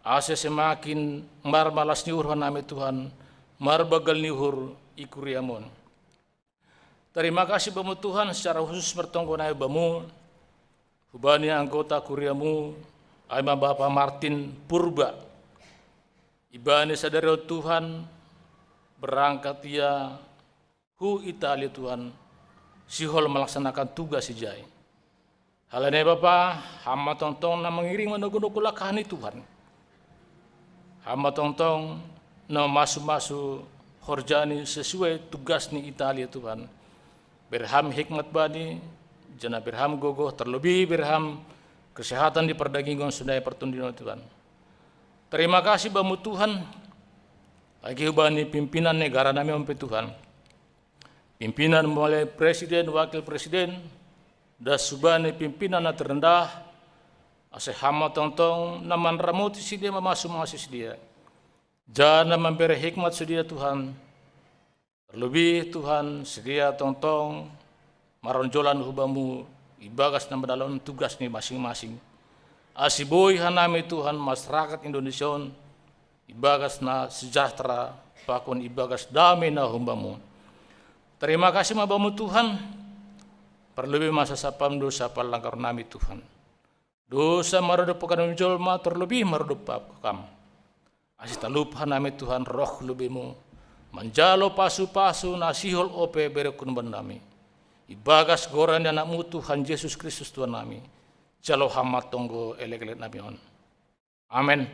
ase semakin marmalas ni uhur hanami Tuhan, marbanggal ni uhur i kuriamu on. Terima kasih bamu Tuhan, secara khusus martonggo nai bamu, hubani anggota kuriamu, ai ma Bapa Martin Purba. Ibani sadari on Tuhan, berangkat ia hu Italia Tuhan, sihol melaksanakan tugas ijai. Halani ai Bapa, ham ma tongtong na mangiring manogu-nogu langkah ni Tuhan. Ham ma tongtong na mamasu-masu horja ni sesuai tugas ni Italia Tuhan. Bere Ham hikmat bani, janah bere Ham gogoh, terlebih bere Ham kesehatan di perdagingon sonai partondion, Tuhan. Terima kasih Bamu, Tuhan, lagi hubani pimpinan negara nami on pe, Tuhan. Pimpinan mulai presiden, wakil presiden, das hubani pimpinan na terendah, ase Ham ma tongtong na manramoti sidea, mamasu-masu sidea, janah mambere hikmat sidea, Tuhan. Terlebih, Tuhan, sidea tongtong maronjolan hu Bamu ibagas na mandalanhon tugas ni masing-masing, ase boi hanami, Tuhan, masyarakat Indonesia on ibagas na sejahtera pakon ibagas dame na humbamu. Terima kasih ma Bamu, Tuhan, parlobei ma sasap Ham dosa panlanggaron nami, Tuhan. Dosa marodop pakon jolma, terlebih marodop pakon Ham. Ase talup hanami, Tuhan, roh lobeimu manjalo pasu-pasu na sihol ope berekkon bannami. Ibagas goran ni AnakMu, Tuhan Jesus Kristus, Tuhan nami, jalo Ham ma tonggo elek-elek nami on. Amen.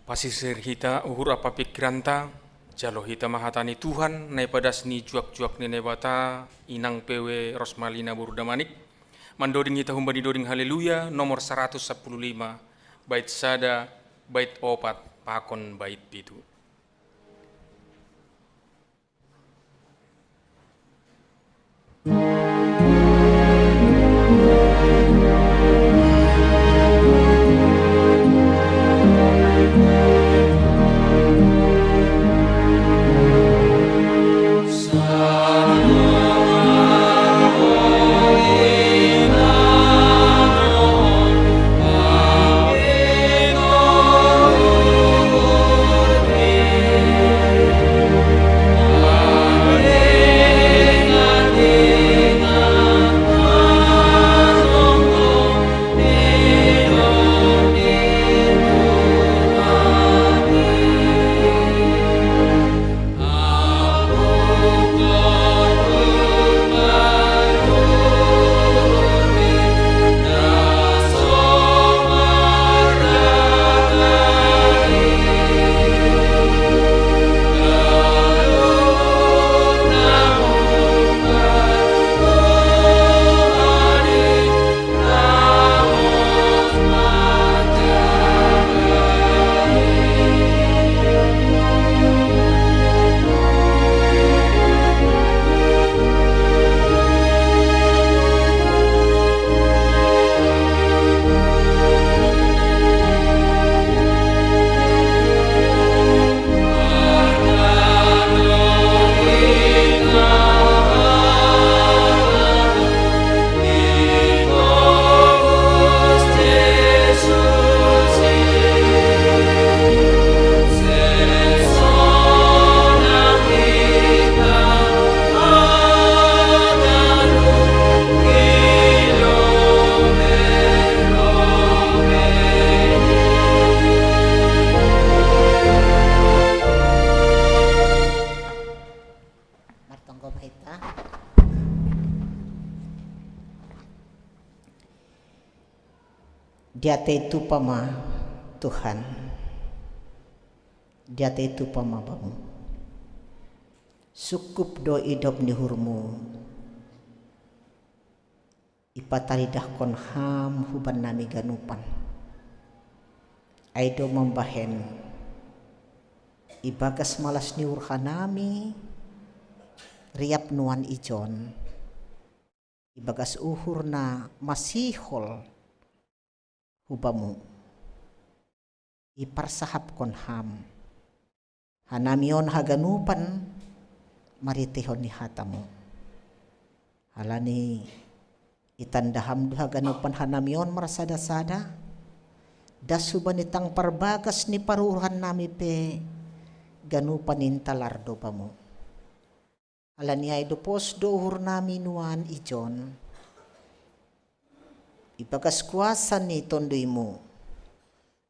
Pasisir hita uhur ampa pikiranta, jalo hita ma hata ni Tuhan, na ipadas ni juak-juak ni Naibata, inang P W Rosmalina boru Damanik, mandoding hita humbani doding Haleluya nomor saratus sampulu lima, bait sada, bait opat, pakon bait pitu. Martonggo ma hita. Diatei tupa ma Tuhan, diatei tupa ma Bamu. Sungkup do idop ni uhurmu, ipataridahkon Ham hubannami ganupan. Ai do mambahen ibagas malas ni uhur hanami, riap nuan ijon, ibagas uhur na masihol hu Bamu, iparsahapkon Ham hanami on haganupan marhiteihon ni hata-Mu. Halani itanda Ham do haganupan hanami on marsada-sada, das hubani tang parbagas ni paruhurhannami pe ganupan intalar do Bamu. Halani ai do pos do uhurnami nuan ijon, ibagas kuasa ni Tonduy-Mu,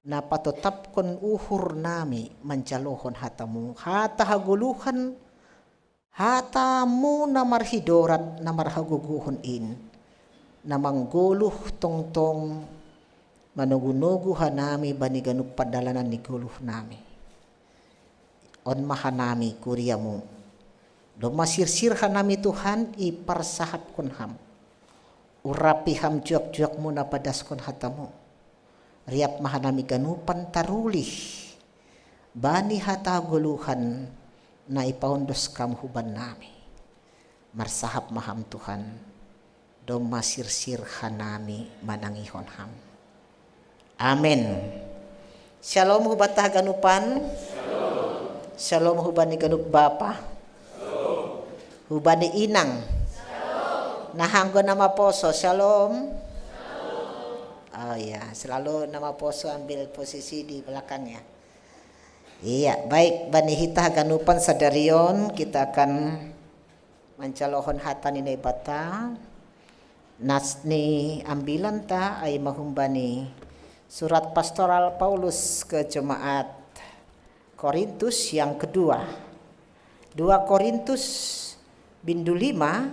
na patotapkon uhurnami manjalohon hata-Mu, hata hagoluhan, Hatamu na marhidorat na marhagogohon in, na manggoluh tongtong manogunogu hanami bani ganup pardalanan ni goluh nami. On ma hanami kuriamu. Domma sirsir hanami Tuhan i parsahapkon ham. Urapi ham juak-juakmu na padaskon hatamu. Riap ma hanami ganupan tarulih bani hata goluhan na ipaondos kam huban nami. Marsahap ma ham Tuhan, domma sirsir hanami manangihon ham. Amen. Shalom hubata haganupan. Shalom hubani ganup bapa. Hubani inang. Na anggo na maposo, shalom. Oh ya, selalu na maposo ambil posisi di belakang ya. Iya, baik, bani hita haganupan sadarion kita akan manjalohon hata ni Naibata. Nas ni ambilanta ai ma humbani surat pastoral Paulus ke jemaat Korintus yang kedua. Dua Korintus bindu lima,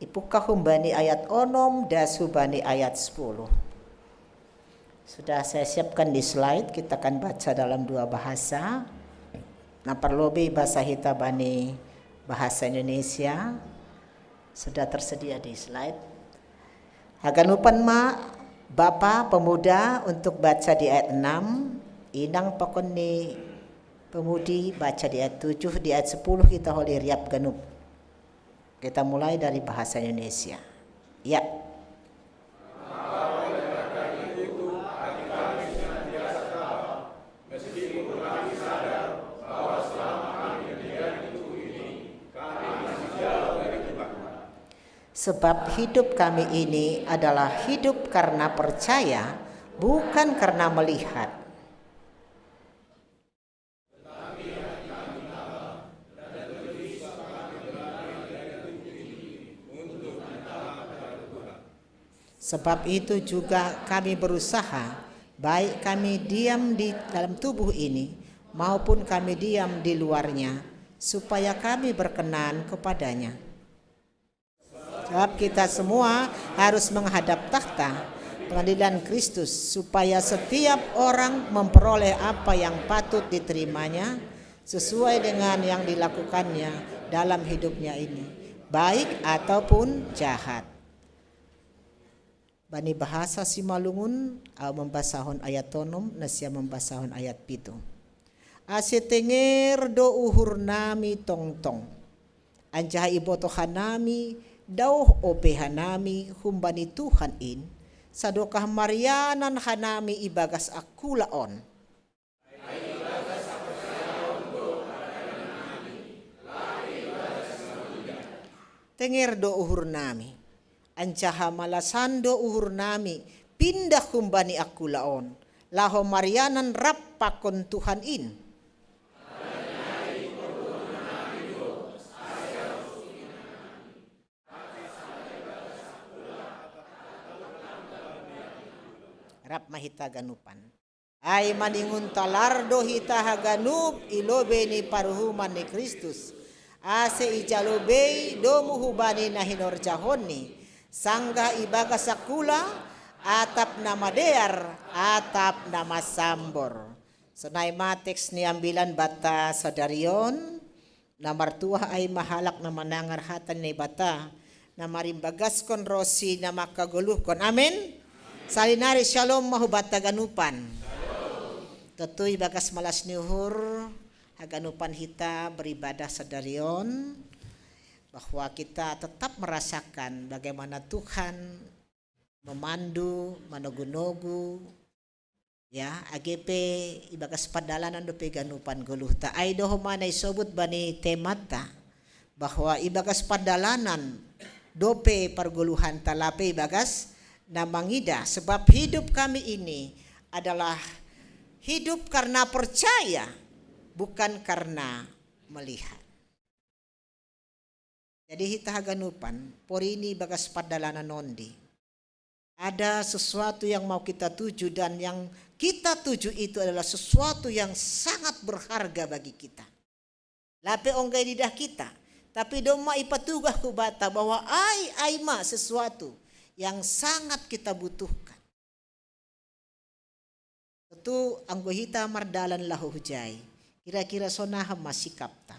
ipungka humbani ayat onom das hubani ayat sepuluh. Sudah saya siapkan di slide, kita akan baca dalam dua bahasa. Na parlobei bahasa hita bani bahasa Indonesia. Sudah tersedia di slide. Haganupan ma bapa pemuda untuk baca di ayat enam, inang pakon ni pemudi baca di ayat tujuh, di ayat sepuluh kita holoi riap ganup. Kita mulai dari bahasa Indonesia. Ya. Sebab hidup kami ini adalah hidup karena percaya, bukan karena melihat. Sebab itu juga kami berusaha, baik kami diam di dalam tubuh ini maupun kami diam di luarnya, supaya kami berkenan kepadanya. Sebab kita semua harus menghadap takhta pengadilan Kristus, supaya setiap orang memperoleh apa yang patut diterimanya sesuai dengan yang dilakukannya dalam hidupnya ini, baik ataupun jahat. Bani bahasa Simalungun, au mambasahon ayat onom, na sia mambasahon ayat pitu. Ase tenger do uhur nami tongtong. Anjaha ibotoh hanami, daoh ope hanami humbani Tuhan in, sadokah marianan hanami ibagas angkula on. Tenger do uhur nami, anjaha malasan do uhur nami pindah humbani angkula on, laho marianan rap pakon Tuhan in. Rap ma hita ganupan. Ai maningon talar do hita haganup i lobei ni paruhuman ni Kristus, ase ijalo bei domu hubani na hinorjahonni, sanggah ibagas angkula, atap na madear, atap na masambor. Sonai ma teks ni ambilan banta sadarion, na martuah ai ma halak na manangar hata ni Naibata, na marimbagaskon ronsi na mangkagoluhkon. Amen. Salinari shalom ma hubanta ganupan. Tontu ibagas malas ni uhur, haganupan hita beribadah sadarion, bahwa kita tetap merasakan bagaimana Tuhan memandu, manogu-nogu, ya, age pe ibagas pardalanan dope ganupan goluhta. Ai do homa na isobut bani temanta, bahwa ibagas pardalanan dope pargoluhanta, lape ibagas na mangidah. Sebab hidup kami ini adalah hidup karena percaya, bukan karena melihat. Jadi hita haganupan, porini ibagas pardalanan ondi. Ada sesuatu yang mau kita tuju, dan yang kita tuju itu adalah sesuatu yang sangat berharga bagi kita. Lape onggai didah kita. Tapi domma ipatugah hubata bahwa ai, ai ma sesuatu yang sangat kita butuhkan. Tentu anggo hita mardalan laho hujai. Kira-kira sonaha ma sikapta.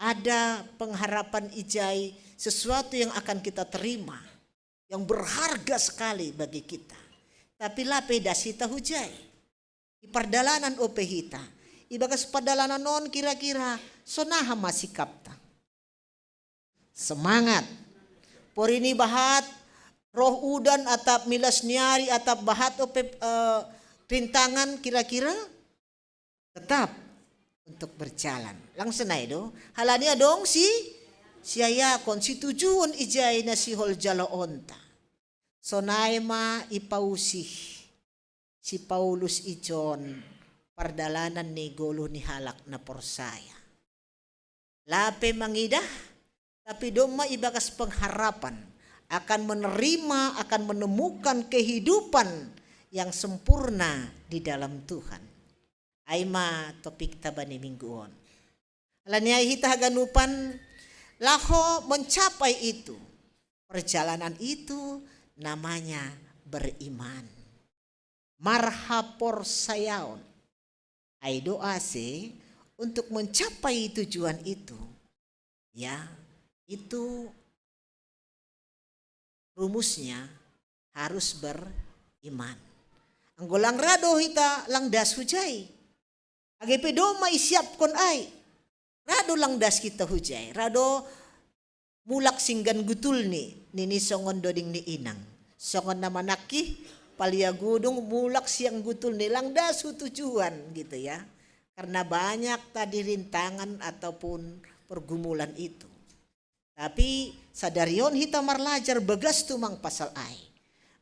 Ada pengharapan ijai, sesuatu yang akan kita terima, yang berharga sekali bagi kita. Tapi lape das hita hujai. Di pardalanan ope hita. Ibagas pardalanan on kira-kira sonaha ma sikapta. Semangat. Porini bahat roh udan atap milas niari atap bahat ope eh, rintangan kira-kira tetap untuk berjalan. Langsung aja do. Halani adong si siayakon si tujuan ijai na sihol jalo onta. Sonai ma ipausih si Paulus ijon pardalanan ni goluh ni halak na porsaya. Lape mangidah, tapi domma ibagas pengharapan akan menerima, akan menemukan kehidupan yang sempurna di dalam Tuhan. Ai ma topik tabani minggu on. Alani ai hita haganupan laho mencapai itu. Perjalanan itu namanya beriman. Marhaporsayaon. Ai doa se untuk mencapai tujuan itu. Ya, itu rumusnya harus beriman. Anggo lang rado hita lang das hujai. Age pe domma isiapkon ai. Rado lang das hita hujai. Rado mulak singgan gutulni, nini songon doding ni inang. Songon na manangkih palia gudung mulak siang gutulni lang das hu tujuan gitu ya. Karena banyak tadi rintangan ataupun pergumulan itu. Tapi sadari on hita marlajar bagas tumang pasal ai.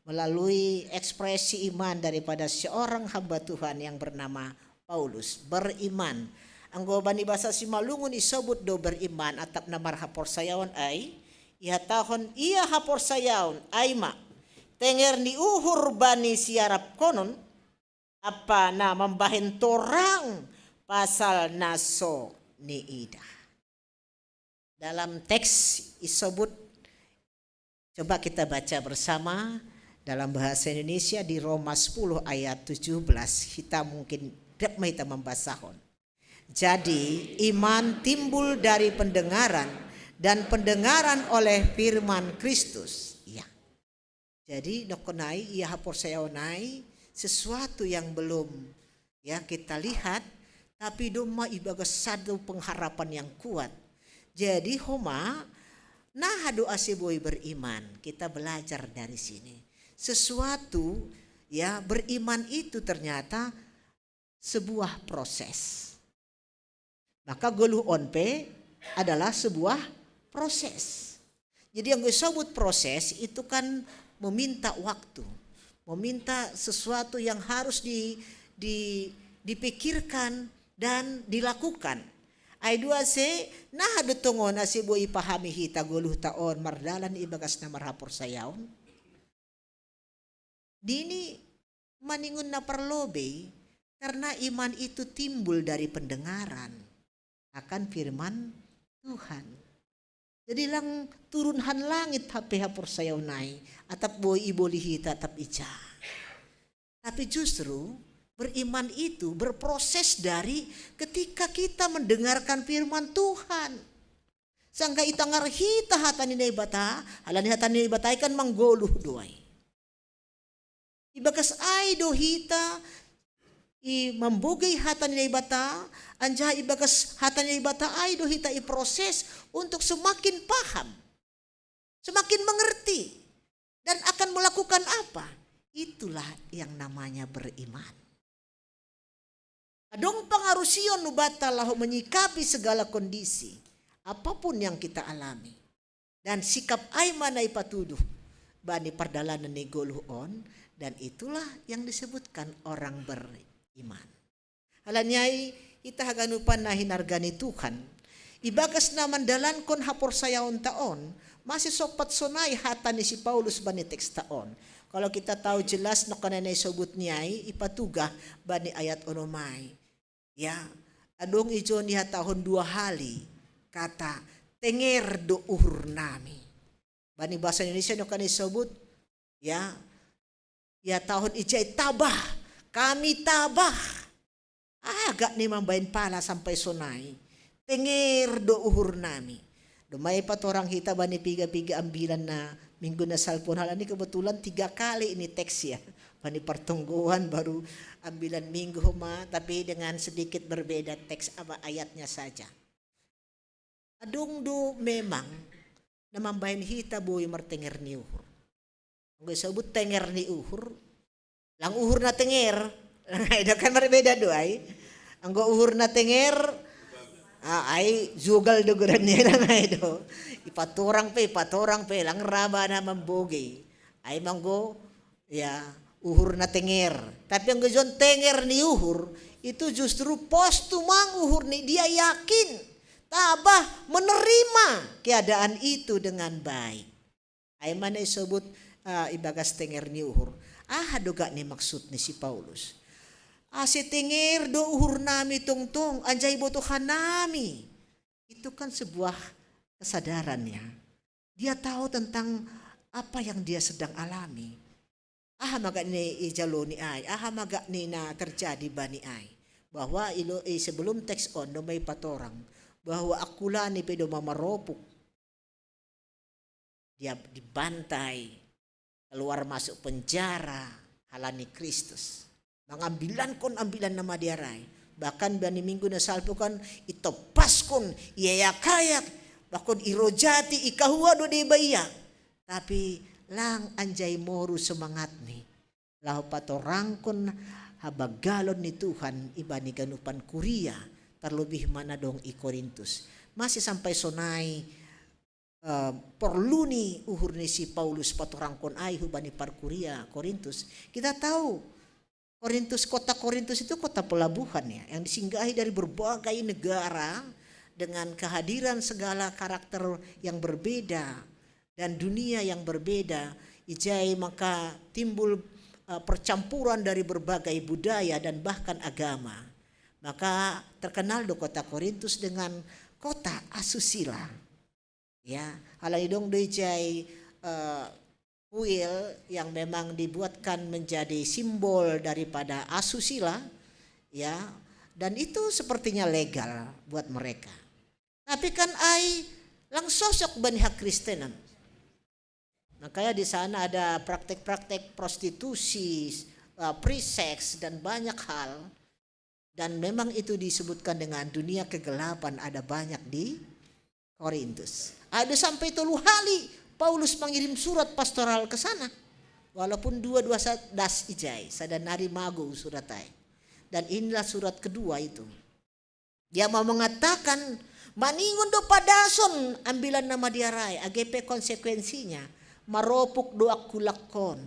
Melalui ekspresi iman daripada seorang hamba Tuhan yang bernama Paulus, beriman. Anggo bani bahasa Simalungun isobut do beriman atap na marhaporsayaon ai, ihatahon ia haporsayaon ai ma tenger ni uhur bani siarapkonon, apa na mambahen torang pasal na so niidah. Dalam teks isobut, coba kita baca bersama dalam bahasa Indonesia di Roma sepuluh ayat tujuh belas. Kita mungkin dek ma hita mambasahon. Jadi iman timbul dari pendengaran dan pendengaran oleh firman Kristus. Ya. Jadi dohonai ia haporsayaon ai sesuatu yang belum ya kita lihat, tapi domma ibagas satu pengharapan yang kuat. Jadi homa naha do ase boi beriman, kita belajar dari sini. Sesuatu ya beriman itu ternyata sebuah proses. Maka goluh on pe adalah sebuah proses. Jadi yang gue sebut proses itu kan meminta waktu, meminta sesuatu yang harus di, di, dipikirkan dan dilakukan. Ai dua se naha do tongon ase boi pahami hita goluh ta on mardalan ibagas na marhaporsayaon. Nini maningon na parlobei, karena iman itu timbul dari pendengaran akan firman Tuhan. Jadi lang turun han langit hape haporsayaon ai, atap boi iboli hita atap ija. Tapi justru beriman itu berproses dari ketika kita mendengarkan firman Tuhan. Sangga itangar hita hata ni Naibata, halani hata ni Naibata kan manggoluh do ai. Ibagas ai do hita i mambogei hata ni Naibata, anjaha ibagas hata ni Naibata ai do hita iproses untuk semakin paham, semakin mengerti, dan akan melakukan apa. Itulah yang namanya beriman. Adong pangarusion ubata laho menyikapi segala kondisi apapun yang kita alami. Dan sikap ai ma na ipatuduh bani pardalanan ni goluh on, dan itulah yang disebutkan orang beriman. Halani ai hita haganupan na hinarga ni Tuhan. Ibagas na mandalankon haporsayaonta on, masih sompat sonai hata ni si Paulus bani teksta on. Kalau kita tahu jelas nokonai na isobut ni ai ipatugah bani ayat onom ai. Ya, Adong ijo ni hatahon dua hali kata tenger do uhur nami. Bani bahasa Indonesia no kan disebut ya, ya tahun ijai tabah, kami tabah. Agak ni mambaen pala sampai sonai. Tenger do uhur nami. Domai patorang hita bani piga-piga ambilan na minggu na salpu on, halani kebetulan tiga kali ini teks ya. Bani pertungguan baru ambilan minggu ma, tapi dengan sedikit berbeda teks apa ayatnya saja. Adong do memang na mambaen hita boi martenger ni uhur. Anggo disebut tenger ni uhur, lang uhur na tenger, lang ai do kan marbeda do ai. Anggo uhur na tenger, ah, ai jugal do goran ni ai, lang ai do. Ipatorang pe, ipatorang pe, lang raba na mambogei. Ai ma anggo ya uhur na tenger. Tapi anggo ijon tenger ni uhur, itu justru pos tumang uhur ni dia, yakin, tabah, menerima keadaan itu dengan baik. Ai ma na disebut uh, ibagas tenger ni uhur. Aha do gak ni maksud ni si Paulus? Ase tenger do uhur nami tongtong, anjai botohan nami. Itu kan sebuah kesadaran ya. Dia tahu tentang apa yang dia sedang alami. Aha ma gak ni ijalo ni ai, aha ma gak ni na terjadi bani ai. Bahwa ilo, eh, sebelum teks on domai patorang bahwa akula ni pe do mamaropuk. Dia dibantai, keluar masuk penjara halani Kristus. Mangambilankon ambilan na madear ai. Bahkan bani minggu na salpu kan itopaskon, iayakayak, bahkan irojati, ikahua do deba ia. Tapi lang anjai moru semangatni laho patorangkon habagalon ni Tuhan ibani ganupan kuria, terlebih mana dong i Korintus. Masih sampai sonai uh, porlu ni uhur ni si Paulus patorangkon ai hubani parkuria Korintus. Kita tahu Korintus, kota Korintus itu kota pelabuhan ya, yang disinggahi dari berbagai negara dengan kehadiran segala karakter yang berbeda dan dunia yang berbeda. Ijai maka timbul uh, percampuran dari berbagai budaya dan bahkan agama. Maka terkenal do kota Korintus dengan kota asusila. Ya, halani dong do ijai uh, kuil yang memang dibuatkan menjadi simbol daripada asusila, ya, dan itu sepertinya legal buat mereka. Tapi kan ai lang sosok bani hakristenan. Makanya di sana ada praktek-praktek prostitusi, uh, free sex dan banyak hal. Dan memang itu disebutkan dengan dunia kegelapan ada banyak di Korintus. Ada sampai tolu hali Paulus mengirim surat pastoral ke sana. Walaupun dua dua das ijai, sada nari mago surat ai. Dan inilah surat kedua itu. Dia mau mengatakan maningon do padason ambilan na madear ai, age pe konsekuensinya maropuk do akulakkon.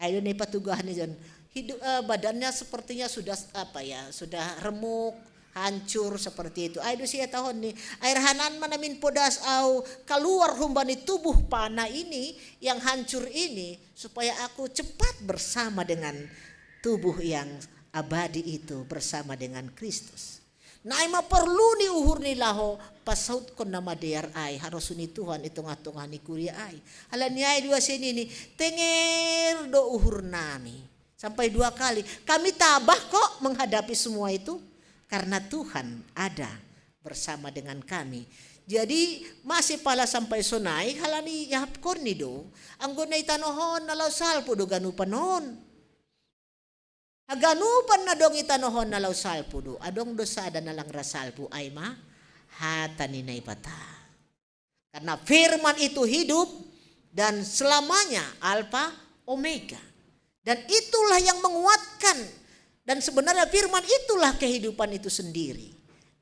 Ai do na ipatugahan ni jon. Hidup uh, badannya sepertinya sudah apa ya, sudah remuk, hancur seperti itu. Ai do siatahon ni, ai rahanan ma namin podas au keluar humbani tubuh pana ini yang hancur ini, supaya aku cepat bersama dengan tubuh yang abadi itu, bersama dengan Kristus. Na ai ma porlu ni uhur ni laho pasautkon na madear ai harosuh ni Tuhan i tongah-tongah ni kuria ai. Halani ai dua seni ni tenger do uhur nami. Sampai dua kali. Kami tabah kok menghadapi semua itu karena Tuhan ada bersama dengan kami. Jadi masih pala sampai sonai halani iahapkon ni do. Anggo na i tanohon na laho salpu do ganupan on. Haganupan na dong i tanohon na laho salpu do, adong do sada na lang ra salpu ai ma hata ni Naibata. Karena firman itu hidup dan selamanya Alfa Omega. Dan itulah yang menguatkan. Dan sebenarnya firman itulah kehidupan itu sendiri.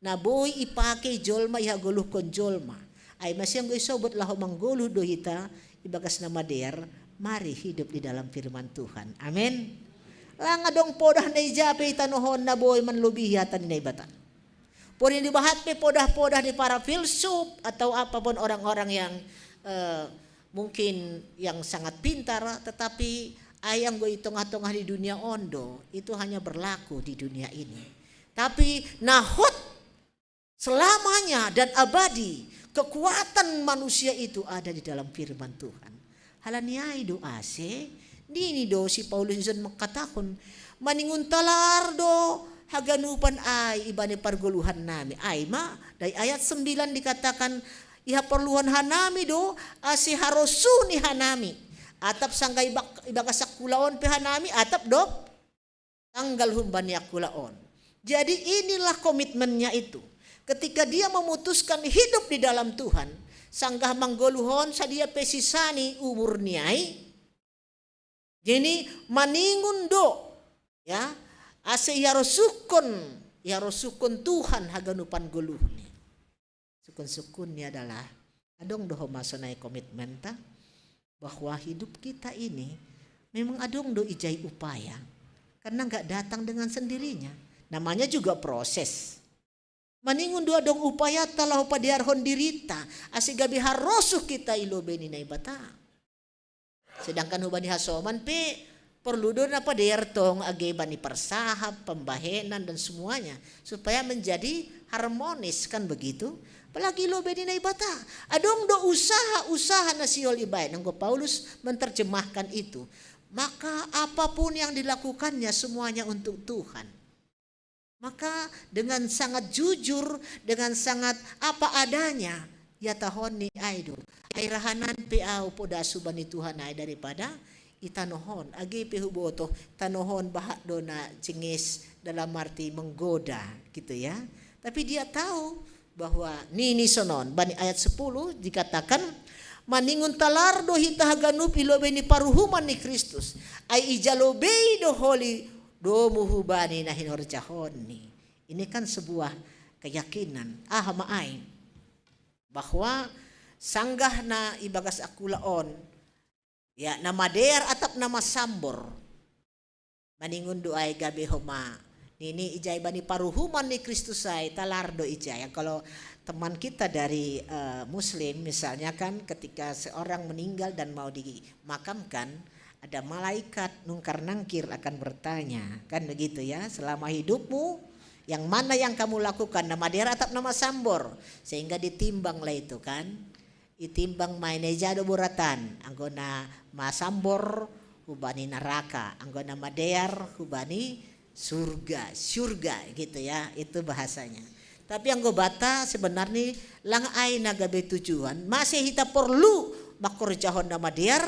Na boi ipake jolma, ihagoluhkon jolma. Ai masiang go isobut laho manggoluh do hita ibagas na madear, mari hidup di dalam firman Tuhan. Amin. Lang adong podah na ija pe i tanohon na boi manlobihi hata ni Naibata. Pori dibahat pe podah-podah di para filsuf atau apapun orang-orang yang uh, mungkin yang sangat pintar, tetapi ai anggo i tongah-tongah di dunia on do, itu hanya berlaku di dunia ini. Tapi nahot selamanya dan abadi, kekuatan manusia itu ada di dalam firman Tuhan. Halani ai do ase, nini do si Paulus ison mangkatahon, maningon talar do haganupan ai ibani pargoluhan nami. Ai ma, dari ayat sembilan dikatakan, ihaporluhon hanami do ase harosuh ni hanami. Atap sanggah ibak-, ibagas angkulaon pe hanami, atap do tanggal humbani angkulaon. Jadi inilah komitmennya itu. Ketika dia memutuskan hidup di dalam Tuhan, sanggah manggoluhon sadia pe sisa ni umur ni ai. Jadi maningon do, ya, ase iharosuhkon, iharosuhkon Tuhan haganupan goluhni. Sukun-sukunnya adalah adong do homa sonai komitmen ta bahwa hidup kita ini memang adong do ijai upaya, karena nggak datang dengan sendirinya. Namanya juga proses. Maningon do adong upaya ta laho padearhon dirita ase gabe harosuh kita i lobei ni Naibata. Sedangkan hubani hasoman pe porlu do na padear tong age bani parsahap, pembahenan dan semuanya supaya menjadi harmonis, kan begitu? Apalagi lobei ni Naibata. Adong do usaha-usaha na sihol ibaen, anggo Paulus menerjemahkan itu. Maka apapun yang dilakukannya semuanya untuk Tuhan. Maka dengan sangat jujur, dengan sangat apa adanya, ihatahon ni ai do. Ai rahanan pe au poda subani Tuhan ai daripada itanohon. Age pe huboto tanohon bahat do na cenges dalam arti menggoda gitu ya. Tapi dia tahu bahwa nini sonon, bani ayat sepuluh dikatakan, maningon talar do hita haganup i lobei ni paruhuman ni Kristus. Ai ija lobei do holi domu hubani na hinorjahonni. Ini kan sebuah keyakinan. Ah, ma ai. Bahwa sanggah na ibagas angkulaon, ya, na madear atap na masambor. Maningon do ai gabe homa. Nini ijai bani paruhuman ni Kristus ai, talar do ijai. Yang kalau teman kita dari uh, Muslim misalnya kan, ketika seorang meninggal dan mau dimakamkan, ada malaikat nungkar nangkir akan bertanya, kan begitu ya, selama hidupmu yang mana yang kamu lakukan, na madear atap na masambor, sehingga ditimbanglah itu kan. Itimbang ma i na ija do boratan, anggo na masambor hubani naraka, anggo na madear hubani surga, surga gitu ya, itu bahasanya. Tapi anggo bata sebenarnya lang ai na gabe tujuan, masih hita porlu mangkorjahon na madear,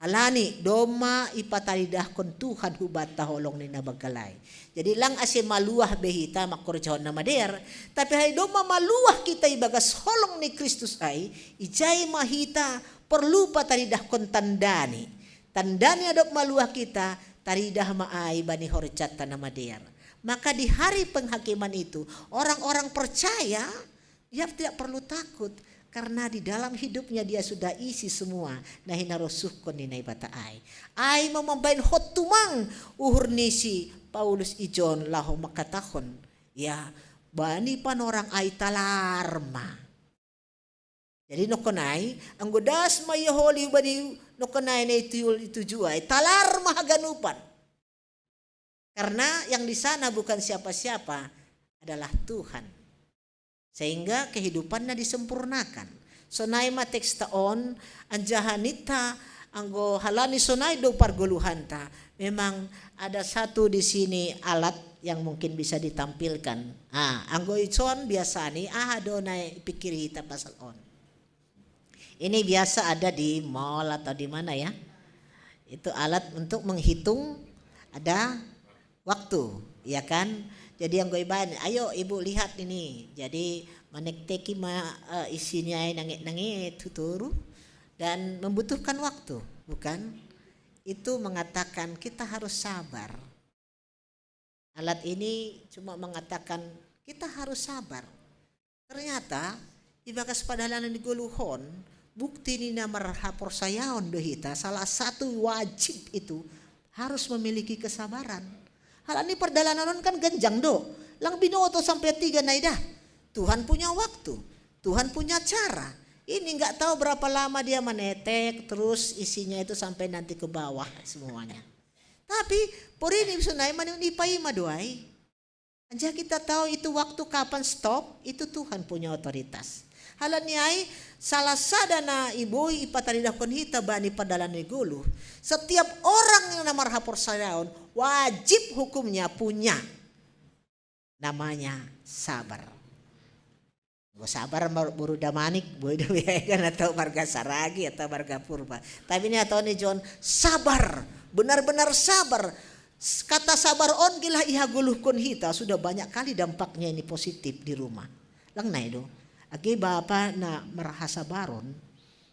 alani domma ipataridahkon Tuhan hubanta holong ni na banggal ai. Jadi lang ase maluah be hita mangkorjahon na madear, tapi ai domma maluah kita ibagas holong ni Kristus ai, ijai ma hita porlu pataridahkon tandani. Tandani adop maluah kita, taridah ma ai bani horjanta na madear. Maka di hari penghakiman itu, orang-orang percaya ia tidak perlu takut karena di dalam hidupnya dia sudah isi semua na hinarosuhkon ni Naibata ai. Ai ma mambaen hot tumang uhur ni si Paulus ijon laho mangkatahon, ya, bani panorang ai talar ma. Jadi nongkon ai, anggo das ma ia holi bani nongkon ai na itu ituju ai, talar ma haganupan. Karena yang di sana bukan siapa-siapa, adalah Tuhan. Sehingga kehidupannya disempurnakan. Sonai ma teksta on, anjaha ninta anggo halani sonai do pargoluhanta. Memang ada satu di sini alat yang mungkin bisa ditampilkan. Ah, anggo ison biasani aha do na pikir hita pasal on. Ini biasa ada di mall atau di mana ya. Itu alat untuk menghitung ada waktu, ya kan? Jadi anggo ibaen, ayo ibu lihat ini. Jadi manekteki ma uh, isinya nange-nange tuturu dan membutuhkan waktu, bukan? Itu mengatakan kita harus sabar. Alat ini cuma mengatakan kita harus sabar. Ternyata ibagas padalanan di goluhon, bukti ni na marhaporsayaon do hita, salah satu wajib itu harus memiliki kesabaran. Halani pardalanan on kan ganjang do, lang binoto sampai tiga naidah. Tuhan punya waktu, Tuhan punya cara. Ini nggak tahu berapa lama dia menetek, terus isinya itu sampai nanti ke bawah semuanya. Tapi porini sonai maningon ipaima do ai. Anja kita tahu itu waktu kapan stop, itu Tuhan punya otoritas. Halani ai, salah sada na iboi ipataridahkon hita bani pardalanan ni goluh. Setiap orang yang na marhaporsayaon, wajib hukumnya punya namanya sabar. Anggo sabar mar-, boru Damanik, boi do biaekan atau marga Saragi atau marga Purba. Tapi ini atau ni John, sabar, benar-benar sabar. S-, kata sabar on gila ihagoluhkon hita, sudah banyak kali dampaknya ini positif di rumah. Lang nai do. Age bapa na marhasabaron,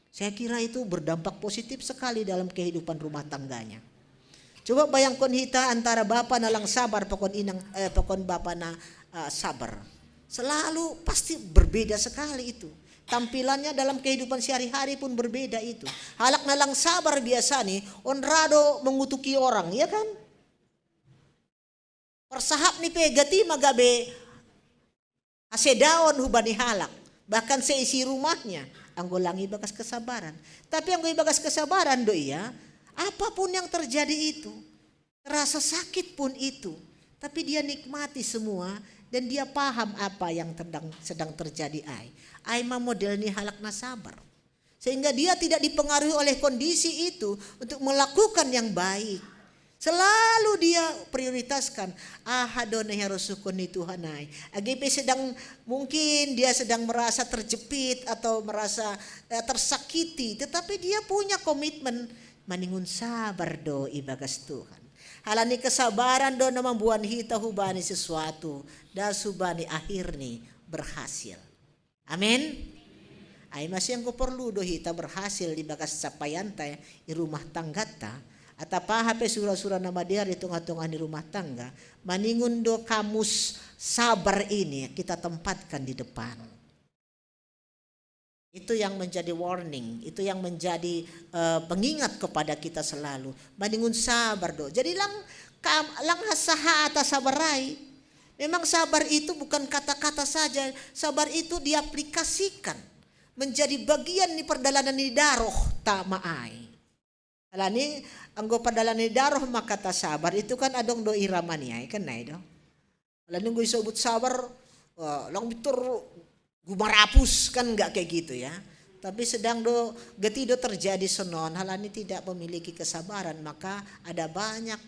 saya kira itu berdampak positif sekali dalam kehidupan rumah tangganya. Coba bayangkon hita antara bapa na lang sabar pakon inang, eh, pakon bapa na, eh, sabar. Selalu pasti berbeda sekali itu. Tampilannya dalam kehidupan sehari-hari pun berbeda itu. Halak na lang sabar biasa ni, on ra do mengutuki orang, ya kan? Parsahap ni pe gati ma gabe hasedaon hubani halak, bahkan seisi rumahnya, anggo lang ibagas kesabaran. Tapi anggo ibagas kesabaran do ia, apapun yang terjadi itu, terasa sakit pun itu, tapi dia nikmati semua dan dia paham apa yang sedang, sedang terjadi ai. Ai ma model ni halak na sabar. Sehingga dia tidak dipengaruhi oleh kondisi itu untuk melakukan yang baik. Selalu dia prioritaskan, aha do na iharosuhkon ni Tuhan ai. Age pe sedang, mungkin dia sedang merasa terjepit atau merasa, eh, tersakiti, tetapi dia punya komitmen maningon sabar do ibagas Tuhan. Halani kesabaran do na mamboan hita hubani sesuatu, das hubani akhirni berhasil. Amin. Ai masi anggo porlu do hita berhasil ibagas capaianta i rumah tanggata, atap aha pe sura-sura na madear i tongah-tongah ni rumah tangga, maningon do kamus sabar ini kita tempatkan di depan. Itu yang menjadi warning, itu yang menjadi, eh, pengingat kepada kita selalu. Maningon sabar do. Jadi lang kam-, lang sahat sabar ai. Memang sabar itu bukan kata-kata saja, sabar itu diaplikasikan menjadi bagian ni pardalanan ni daroh ta ma ai. Alani anggo pardalanan ni daroh ma kata sabar itu kan adong do irama ni ai kan nai do. Alani anggo isobut sabar, eh, lang bitor gumarapus kan nggak kayak gitu ya. Tapi sedang do gati do terjadi sonon, halani tidak memiliki kesabaran maka ada banyak,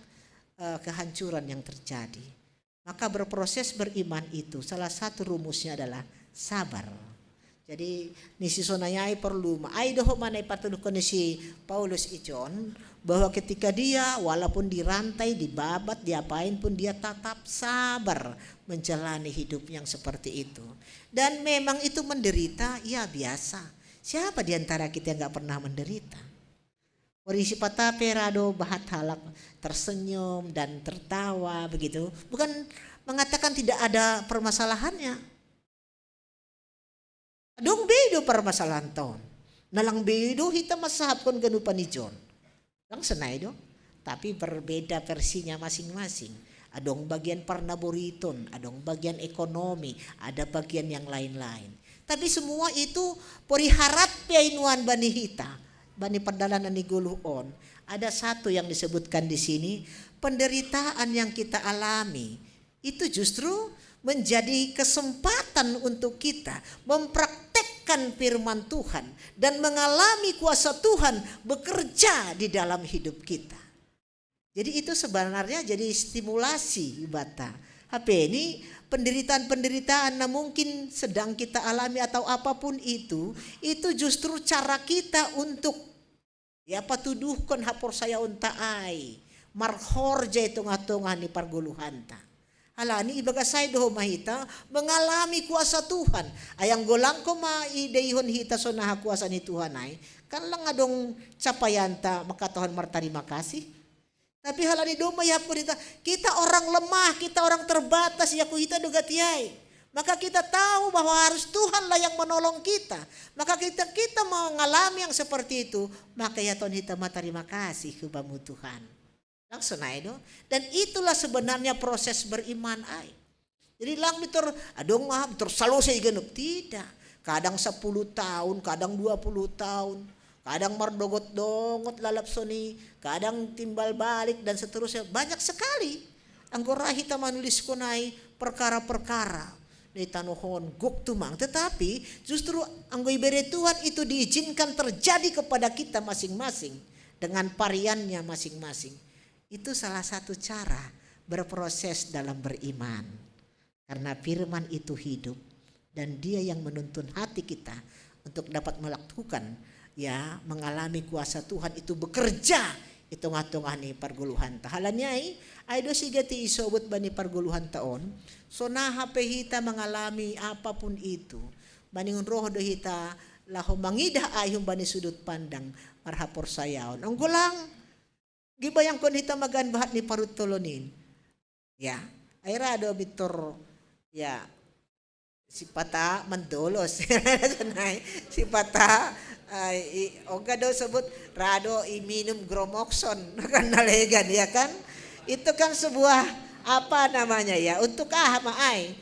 eh, kehancuran yang terjadi. Maka berproses beriman itu salah satu rumusnya adalah sabar. Jadi ni si sonai ai porlu ma ai dohot mana ipatuduhkon ni si Paulus ijon bahwa ketika dia walaupun dirantai, dibabat, diapain pun dia tetap sabar menjalani hidup yang seperti itu. Dan memang itu menderita, ya biasa. Siapa di antara kita yang nggak pernah menderita? Ori sipata pe ra do bahat halak tersenyum dan tertawa begitu. Bukan mengatakan tidak ada permasalahannya. Adong be do permasalahan ton. Na lang be do hita mansahapkon ganupan ijon. Lang sonai do. Tapi berbeda versinya masing-masing. Adong bagian parnaboriton, adong bagian ekonomi, ada bagian yang lain-lain. Tapi semua itu poriharat pe ai nuan bani hita, bani pardalanan ni goluh on. Ada satu yang disebutkan di sini, penderitaan yang kita alami itu justru menjadi kesempatan untuk kita mempraktekkan firman Tuhan dan mengalami kuasa Tuhan bekerja di dalam hidup kita. Jadi itu sebenarnya jadi stimulasi bata. Hape ni penderitaan-penderitaan na mungkin sedang kita alami atau apapun itu, itu justru cara kita untuk, ya, patuduhkon haporsayaonta ai marhorja i tongah-tongah ni pargoluhanta. Alani ibagas ai do ma hita mengalami kuasa Tuhan. Ai anggo lang ma ideihon hita songon aha kuasa ni Tuhan ai, kan lang adong capaianta mangkatahon martarima kasih. Tapi halani domma iahapkon hita, kita orang lemah, kita orang terbatas, ia ku hita do gati ai. Maka kita tahu bahwa harus Tuhanlah yang menolong kita. Maka kita, kita mengalami yang seperti itu, maka ihatahon hita ma tarima kasih hu Bamu Tuhan. Lang sonai do. Dan itulah sebenarnya proses beriman ai. Jadi lang bitor, adong ah, bitor salose i ganup. Tidak. Kadang sepuluh tahun, kadang dua puluh tahun, kadang mardogot-dogot lalap soni, kadang timbal balik dan seterusnya. Banyak sekali. Anggo ra hita manuliskon ai, perkara-perkara di tanohon gok tumang. Tetapi justru anggo ibere Tuhan itu diizinkan terjadi kepada kita masing-masing dengan variannya masing-masing. Itu salah satu cara berproses dalam beriman. Karena firman itu hidup dan dia yang menuntun hati kita untuk dapat melakukan, ya, mengalami kuasa Tuhan itu bekerja i tongah-tongah ni pargoluhanta. Halani ai, ai do sigati isobut bani pargoluhanta on, sonaha pe hita mengalami apapun itu, maningon roh do hita laho mangidah ai humbani sudut pandang marhaporsayaon. Anggo lang, dibayangkon hita magan bahat ni paruntolon in. Ya, ai ra do bitor, ya, sipata mandolos. Sipata, eh, i, oga do sebut ra do i minum gromokson kan na legan, ya kan? Itu kan sebuah, apa namanya, ya, untuk ah ma ai.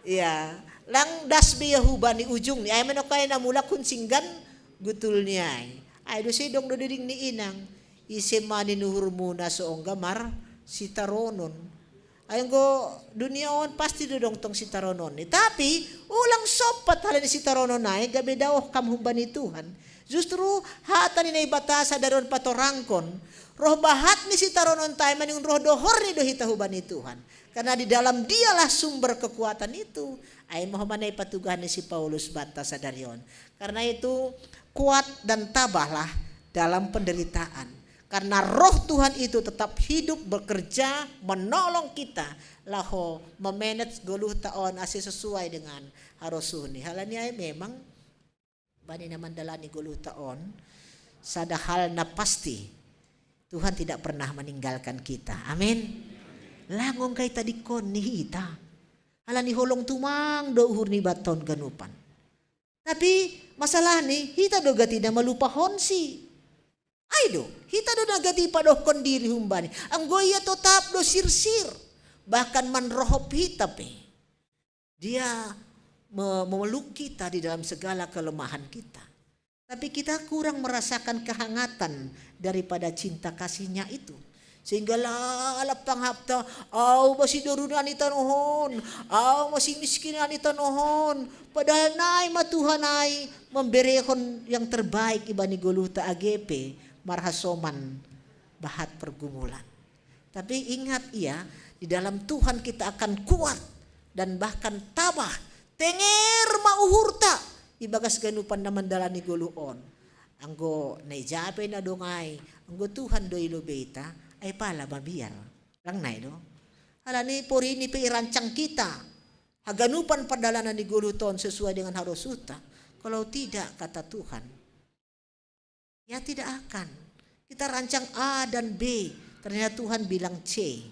Ya, lang das be ia huba ni ujung ni ai, manokai na mulak hun singgan gutul ni ai. Ai do sidong do diding ni inang. Ise ma ni nuhurmuna so ongga mar sitaronon. Ai anggo dunia on pasti do dong tong sitaronon ni. Tapi ulang sompat halani sitaronon ai, gabe daoh kam humbani Tuhan. Justru hata ni Naibata sadari on patorangkon roh bahat ni sitaronon tai maningon roh dohor ni do hita humbani Tuhan. Karena di dalam dialah sumber kekuatan itu. Ai ma homa na ipatugah ni si Paulus banta sadari on. Karena itu kuat dan tabahlah dalam penderitaan. Karena roh Tuhan itu tetap hidup bekerja menolong kita laho memanage goluhta on ase sesuai dengan harosuhni. Halani ai memang bani na mandalani goluhta on, sada hal na pasti, Tuhan tidak pernah meninggalkan kita. Amin. Lang ongga itadingkon ni hita. Halani holong tumang do uhur ni banta on ganupan. Tapi masalahni hita do gati na malupahonsi. Ai do, hita do na gati padohkon diri humbani. Anggo ia totap do sirsir, bahkan manrohop hita pe. Dia me-, memeluk kita di dalam segala kelemahan kita. Tapi kita kurang merasakan kehangatan daripada cinta kasihnya itu. Sehingga lalap panghapta, au ma sidorunan i tanohon, au ma simiskinan i tanohon. Padahal nai ma Tuhan ai memberehon yang terbaik ibani goluhta age pe marhasoman bahat pergumulan. Tapi ingat ia, di dalam Tuhan kita akan kuat dan bahkan tabah. Tenger ma uhurta ibagas ganupan na mandalani goluh on. Anggo na ija pe na dong ai, anggo Tuhan do i lobeita, ai pala mabiar. Lang nai do. Halani porini pe irancang kita haganupan pardalanan ni goluhta on sesuai dengan harosuhta. Kalau tidak, kata Tuhan, ya tidak akan. Kita rancang A dan B, ternyata Tuhan bilang C.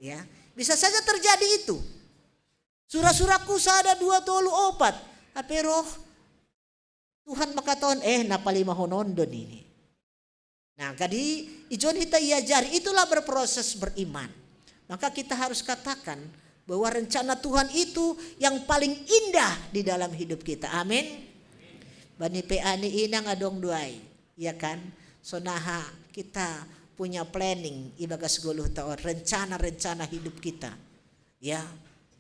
Ya, bisa saja terjadi itu. Sura-suraku sada dua tolu opat, hape roh Tuhan mangkatahon, eh, na palimahonon do nini. Nah, jadi ijon hita iajari, itulah berproses beriman. Maka kita harus katakan bahwa rencana Tuhan itu yang paling indah di dalam hidup kita. Amin. Bani P A ni inang adong do ai, ya kan? Sonaha kita punya planning ibagas goluhta on, rencana-rencana hidup kita. Ya,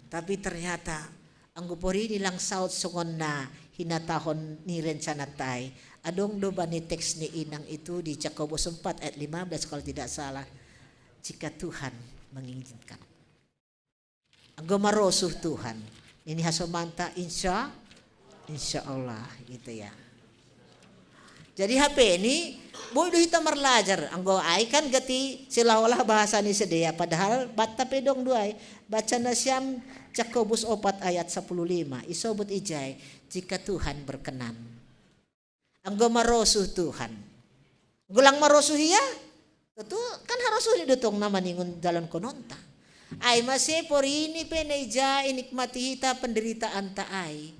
tapi ternyata anggo porini lang saut songon na hinatahon ni rencananta ai. Adong do bani teks ni inang itu di Jakobus empat ayat lima belas kalau tidak salah. Jika Tuhan mengizinkan. Anggo marosuh Tuhan, nini hasomanta, insya, insya Allah, gitu ya. Jadi hape ni, boi do hita marlajar, anggo ai kan gati seolah-olah bahasa ni sidea, padahal banta pe dong do ai. Baca nasiam Jakobus opat ayat sepuluh lima, isobut ijai, jika Tuhan berkenan. Anggo marosuh Tuhan. Anggo lang marosuh ia, tentu kan harosuhni do tong na maningon dalonkononta. Ai mase porini pe na ija inikmati hita penderitaanta ai.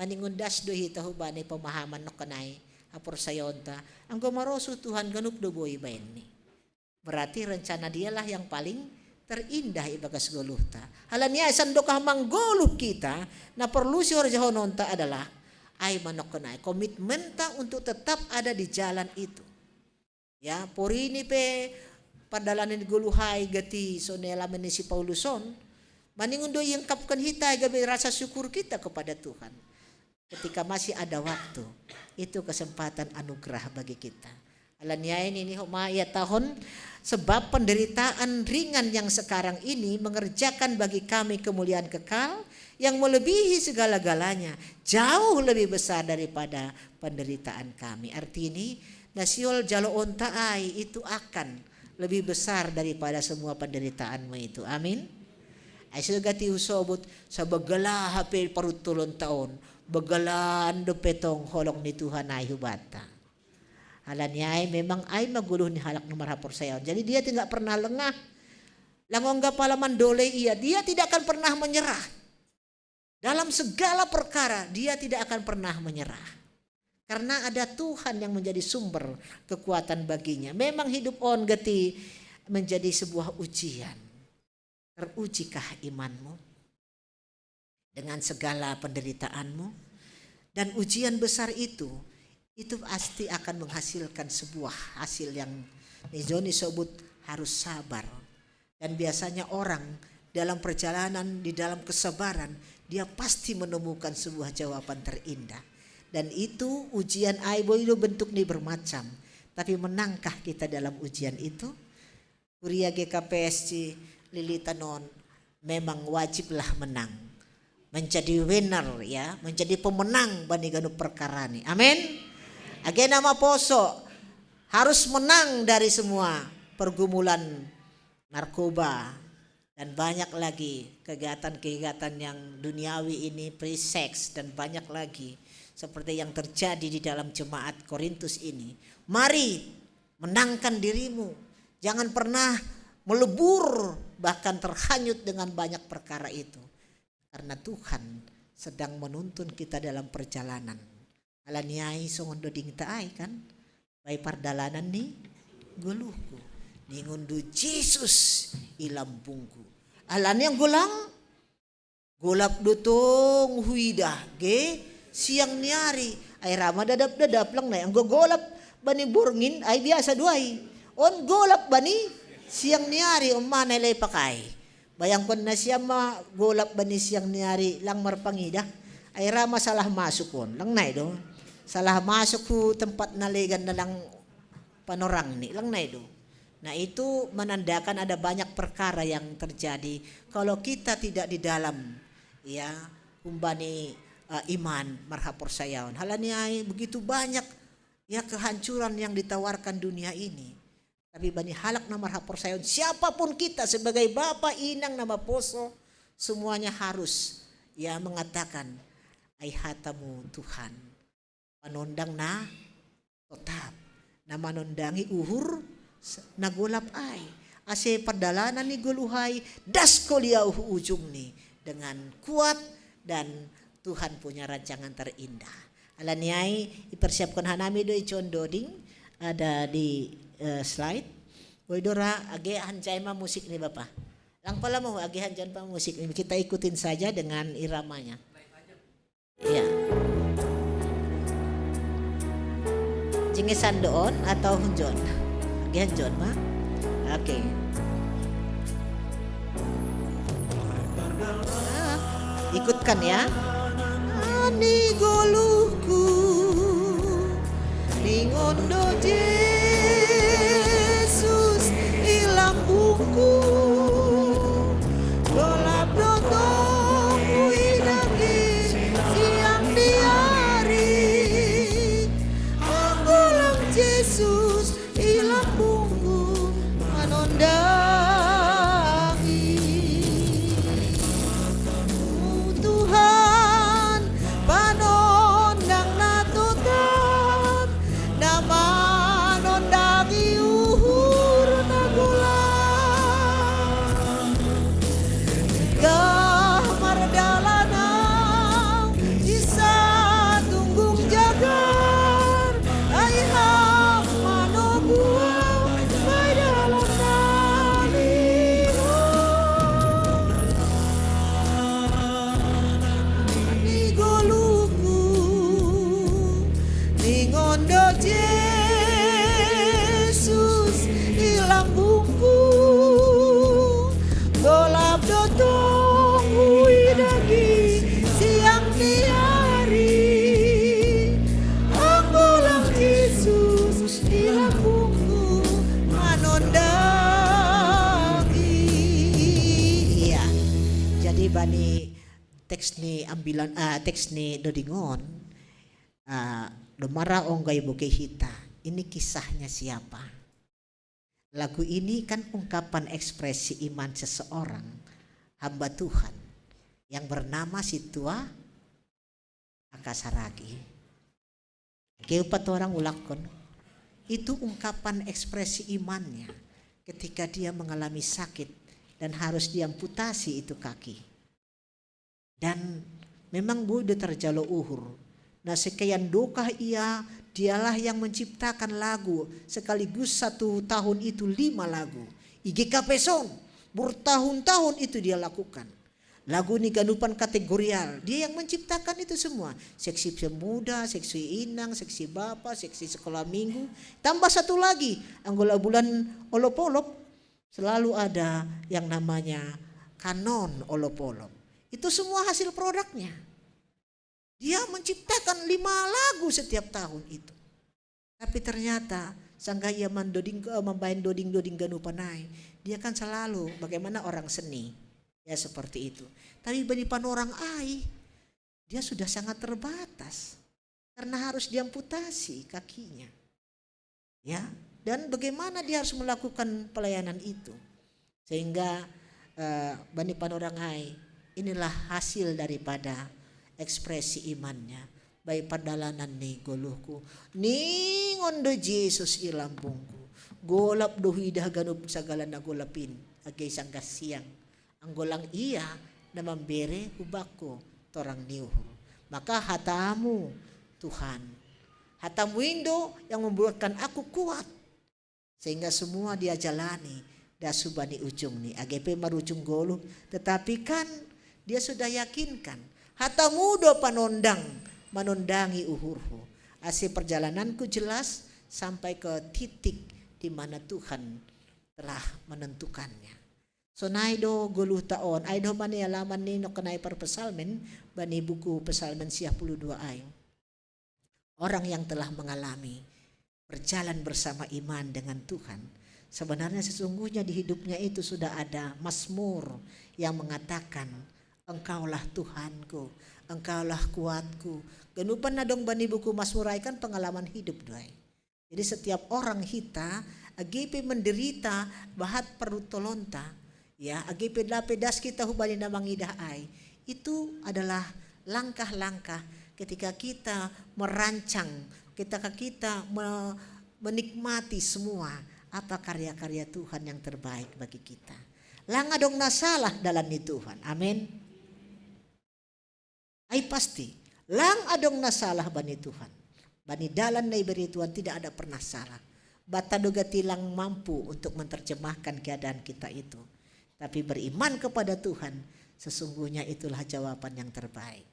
Maningon das do hita hubani pemahaman nongkan ai haporsayaonta. Anggo marosuh Tuhan ganup do boi baenni. Berarti rencana dialah yang paling terindah ibagas goluhta. Halani ai sandok manggoluh kita, na porlu sihorjahononta adalah ai manongkan ai komitmenta untuk tetap ada di jalan itu. Ya, porini pe pardalanan ni goluh ai gati songon na lamen ni si Paulus on, Maningun do iengkapkan hita gabe rasa syukur kita kepada Tuhan. Ketika masih ada waktu, itu kesempatan anugerah bagi kita. Alaniai ini homa ia tahun, sebab penderitaan ringan yang sekarang ini mengerjakan bagi kami kemuliaan kekal yang melebihi segala-galanya, jauh lebih besar daripada penderitaan kami. Arti ini, nasiol jalo onta ai itu akan lebih besar daripada semua penderitaanmu itu. Amin. Ai so gati usobut sabagala hape parutulon taon, bagalan do petong holong ni Tuhan ai hubata. Alaniai memang ai maguluh ni halak no marhaporsayaon. Jadi dia tidak pernah lengah. Langong gapala mandole ia, dia tidak akan pernah menyerah. Dalam segala perkara dia tidak akan pernah menyerah. Karena ada Tuhan yang menjadi sumber kekuatan baginya. Memang hidup on gati menjadi sebuah ujian. Terujikah imanmu dengan segala penderitaanmu? Dan ujian besar itu, itu pasti akan menghasilkan sebuah hasil yang ni jo ni sobut harus sabar. Dan biasanya orang dalam perjalanan, di dalam kesabaran, dia pasti menemukan sebuah jawaban terindah. Dan itu ujian ai boi do bentuk ni bermacam. Tapi menangkah kita dalam ujian itu? Kuria G K P S C Lilitanon memang wajiblah menang. Menjadi winner ya, menjadi pemenang bani ganup perkara ni. Amin. Age nama poso harus menang dari semua pergumulan narkoba dan banyak lagi kegiatan-kegiatan yang duniawi ini, free sex dan banyak lagi seperti yang terjadi di dalam jemaat Korintus ini. Mari menangkan dirimu. Jangan pernah melebur bahkan terhanyut dengan banyak perkara itu. Karena Tuhan sedang menuntun kita dalam perjalanan. Alaniai songon doding ta ai kan. Bai pardalanan ni goluhku. Ningon do Jesus i lambungku. Alaniai golang golap do tong huida ge siang ni ari. Ai rama dadap-dadap lang nai anggo golap bani borngin ai biasa do ai. On golap bani siang ni ari on ma nai lai pakai. Bayangkon nasiam ma golap bani siang ni ari lang marpangida. Ai rama salah masuk on lang nai do. Salah masuk hu tempat na legan na lang panorang ni lang nai do. Nah itu menandakan ada banyak perkara yang terjadi kalau kita tidak di dalam ya humbani uh, iman marhaporsayaon. Halaniai begitu banyak ya kehancuran yang ditawarkan dunia ini. Tapi bani halak na marhaporsayaon siapapun kita sebagai bapa inang na maposo semuanya harus ya mengatakan ai hatamu Tuhan. Panondang na totap na manondangi uhur na golap ai. Ase pardalanan ni goluhai das koliau ujung ni dengan kuat dan Tuhan punya rancangan terindah. Alaniai ipersiapkan hanami do ijon doding ada di uh, slide. Boy dora age hanjai ma musik ni bapa. Lang pala mau age hanjai pa musik ni kita ikutin saja dengan iramanya. Ya. Jingisan doon atau hunjon? Agi hanjon ma? Oke. Okay. Ah, ikutkan ya. Ani goluhku ningon do Jesus i lambungku. Golap do tong huida ge siang ni ari. Manggolang Jesus i lambungku manondangi. Tuhan panondang na totap nama Bilang, ah, teks ni dodingon, ah, domara onggai boke hita. Ini kisahnya siapa? Lagu ini kan ungkapan ekspresi iman seseorang hamba Tuhan yang bernama si tua aka saragi. Keupat orang ulakon, itu ungkapan ekspresi imannya ketika dia mengalami sakit dan harus diamputasi itu kaki. Dan memang boi do tarjalo uhur. Nah, sekian dokah ia, dialah yang menciptakan lagu, sekaligus satu tahun itu lima lagu. Ige kapeson, bertahun-tahun itu dia lakukan. Lagu ni ganupan kategorial, dia yang menciptakan itu semua. Seksi pemuda, seksi inang, seksi bapa, seksi sekolah minggu. Tambah satu lagi, anggo la bulan olop-olop, selalu ada yang namanya kanon olop-olop. Itu semua hasil produknya. Dia menciptakan lima lagu setiap tahun itu. Tapi ternyata, sangga ia mandoding, eh, mambaen doding-doding ganupan ai, dia kan selalu bagaimana orang seni. Ya, seperti itu. Tapi bani panorang ai, dia sudah sangat terbatas. Karena harus diamputasi kakinya. Ya, dan bagaimana dia harus melakukan pelayanan itu. Sehingga, eh, bani panorang ai, inilah hasil daripada ekspresi imannya. Baik pardalanan ni goluhku, ningon do Jesus i lambungku. Golap do huidah ganup sagala na golap in, age sangga siang. Anggo lang ia na mambere hubakku torang ni uhur. Maka hatamu, Tuhan. Hatamu indo yang membuatkan aku kuat. Sehingga semua dia jalani, das hubani ujung ni. Age pe marujung goluh, tetapi kan dia sudah yakinkan. Hatamu do panondang, manondangi uhurhu. Ase perjalananku jelas sampai ke titik di mana Tuhan telah menentukannya. Sonai do goluhta on, ai do mani alaman ni nokkenai parpsalmen, bani buku Psalmen siah puluh dua ai. Orang yang telah mengalami berjalan bersama iman dengan Tuhan, sebenarnya sesungguhnya di hidupnya itu sudah ada mazmur yang mengatakan, "Engkaulah Tuhanku, Engkaulah kuatku." Ganupan na dong bani buku Mazmur ai kan pengalaman hidup do ai. Jadi setiap orang hita, age pe menderita bahat parutolonta, ya, age pe lape das kita hubani na mangidah ai, itu adalah langkah-langkah ketika kita merancang, ketika kita me-, menikmati semua apa karya-karya Tuhan yang terbaik bagi kita. Lang adong na salah dalan ni Tuhan. Amin. Ai pasti, lang adong na salah bani Tuhan. Bani dalan na ibere Tuhan tidak ada pernah salah. Bata do gati lang mampu untuk menerjemahkan keadaan kita itu. Tapi beriman kepada Tuhan, sesungguhnya itulah jawaban yang terbaik.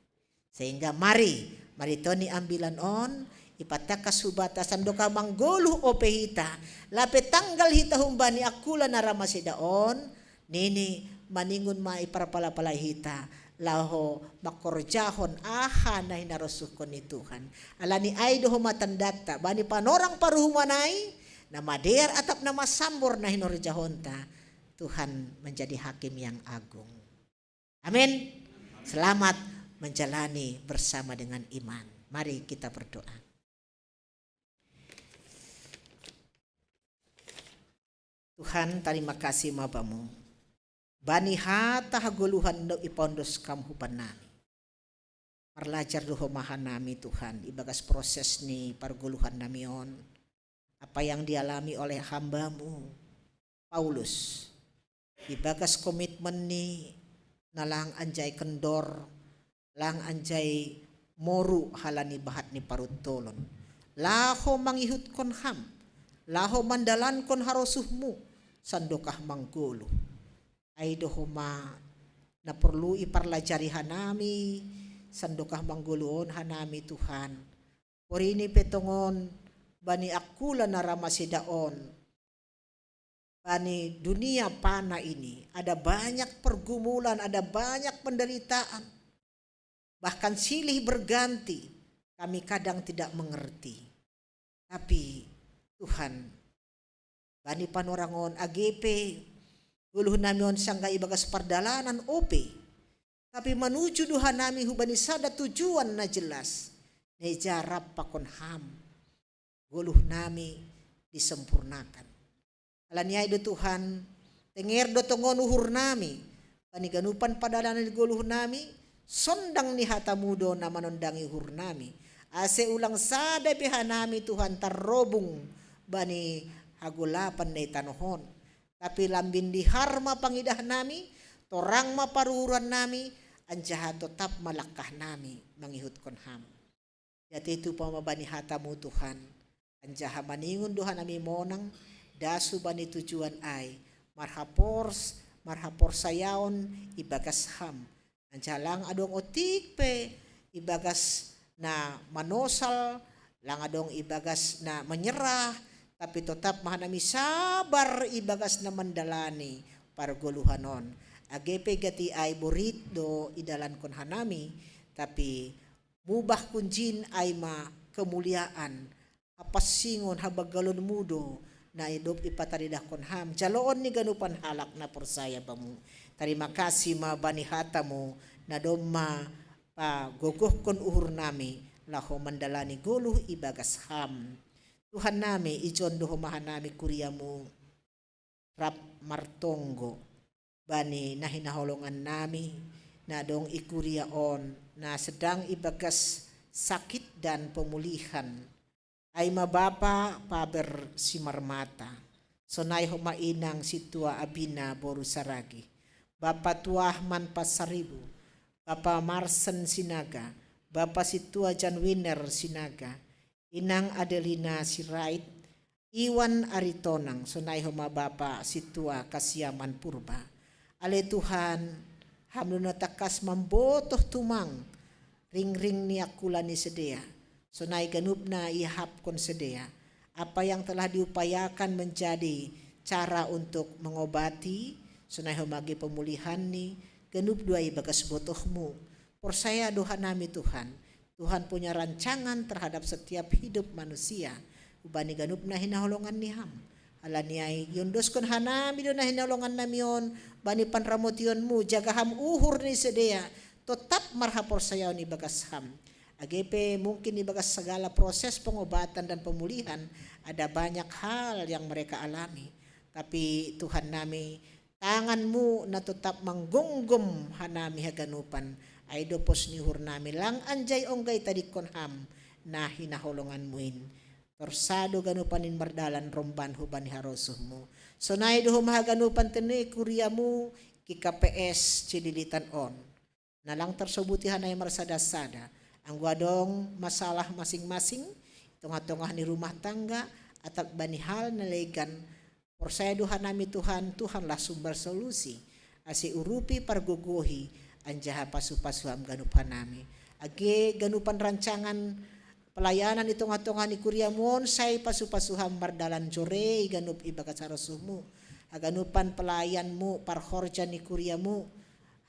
Sehingga mari, mari toni ambilan on, ipatakas hubata sandoka manggoluh ope hita, lape tanggal hita humbani angkula na ra maseda on, nini maningon ma i parpalapala hita, laho mangkorjahon aha na hinarosuhkon ni Tuhan. Alani ai do homa tandanta, bani panorang paruhuman ai, na madear atap na masambor na hinorjahonta, Tuhan menjadi hakim yang agung. Amin. Selamat menjalani bersama dengan iman. Mari kita berdoa. Tuhan, tarima kasih ma Bamu. Bani hata hagoluhan do ipaondos Kam huban nami. Parlajar do homa hanami Tuhan, ibagas proses ni pargoluhan nami on. Apa yang dialami oleh hamba-Mu, Paulus, ibagas komitmen ni na lang anjai kendor, lang anjai moru halani bahat ni parutolon. Laho mangihutkon Ham, laho mandalankon harosuh-Mu, sandoka manggoluh. Ai do homa na porlu iparlajari hanami, sandoka manggoluh on hanami Tuhan. Porini pe tongon bani angkula na ra maseda on. Bani dunia fana ini, ada banyak pergumulan, ada banyak penderitaan. Bahkan silih berganti, kami kadang tidak mengerti. Tapi Tuhan, bani panorang on age pe goluh nami on sangga ibagas pardalanan ope. Tapi manuju do hanami hubani sada tujuan na jelas, na ija rap pakon Ham goluh nami disempurnakan. Alani ai do Tuhan, tenger do tongon uhur nami, bani ganupan padalanan ni goluh nami, sondang ni hatamu do na manondangi uhur nami, ase ulang sada pe hanami Tuhan tarrobung bani hagolapan na i tanoh on. Tapi lambin dihar ma pangidah nami, torang ma paruhuran nami, anjaha totap ma langkah nami mangihutkon Ham. Jati tupa ma bani hatamu Tuhan, anjaha maningon do hanami monang, das hubani tujuan ai, marhapors, marhaporsayaon ibagas Ham. Anjaha lang adong otik pe ibagas na manosal, lang adong ibagas na menyerah, tapi totap ma hanami sabar ibagas na mandalani pargoluhan on. Age pe gati ai borit do idalankon hanami, tapi mubah kunjin ai ma kemuliaan, hapansingon, habanggalonmu do na dob ipataridahkon Ham jaloon ni ganupan halak na porsaya Bamu. Tarima kasih ma bani hatamu na domma pagogohkon uhur nami laho mandalani goluh ibagas Ham. Tuhan nami, ijon do homa hanami kuriamu rap martonggo bani na hinaholongan nami na dong i kuria on, na sedang ibagas sakit dan pemulihan. Ai ma Bapa Paber Simarmata, sonai homa inang sintua Abina boru Saragi, Bapa Tuahman Pasaribu, Bapa Marsen Sinaga, Bapa sintua Jan Winer Sinaga, inang Adelina Sirait, Iwan Aritonang, sonai homa Bapa sintua Kasiaman Purba. Ale Tuhan, Ham do na tangkas mambotoh tumang ringring ni angkula ni sidea, sonai ganup na iahapkon sidea. Apa yang telah diupayakan menjadi cara untuk mengobati, sonai homa age pemulihan ni, ganup do ai ibagas botohmu. Porsaya do hanami Tuhan, Tuhan punya rancangan terhadap setiap hidup manusia, hubani ganup na hinaholongan ni Ham. Alani ai iondoskon hanami do na hinaholongan nami on bani panramotionmu, jaga Ham uhur ni sidea totap marhaporsayaon ibagas Ham. Age pe mungkin ibagas segala proses pengobatan dan pemulihan ada banyak hal yang mereka alami. Tapi Tuhan nami, tanganmu na totap manggonggom hanami haganupan, ai do pos ni uhur nami lang anjai ongga itadingkon Ham na hinaholonganmu in. Torsa do ganupan in mardalan romban hubani harosuhmu. Sonai do homa haganupan tene kuriamu G K P S Cililitan on. Na lang tarsobuti hanami marsada-sada. Anggo adong masalah masing-masing, tongah-tongah ni rumah tangga, atap bani hal na legan, porsaya do hanami Tuhan, Tuhanlah sumber solusi. Ase urupi, pargogohi, anjaha pasu-pasu Ham ganup hanami. Age ganupan rancangan pelayanan i tongah-tongah ni kuriamu on, sai pasu-pasu Ham mardalan jore i ganup ibagas harosuhmu. Haganupan pelayanmu, parhorja ni kuriamu,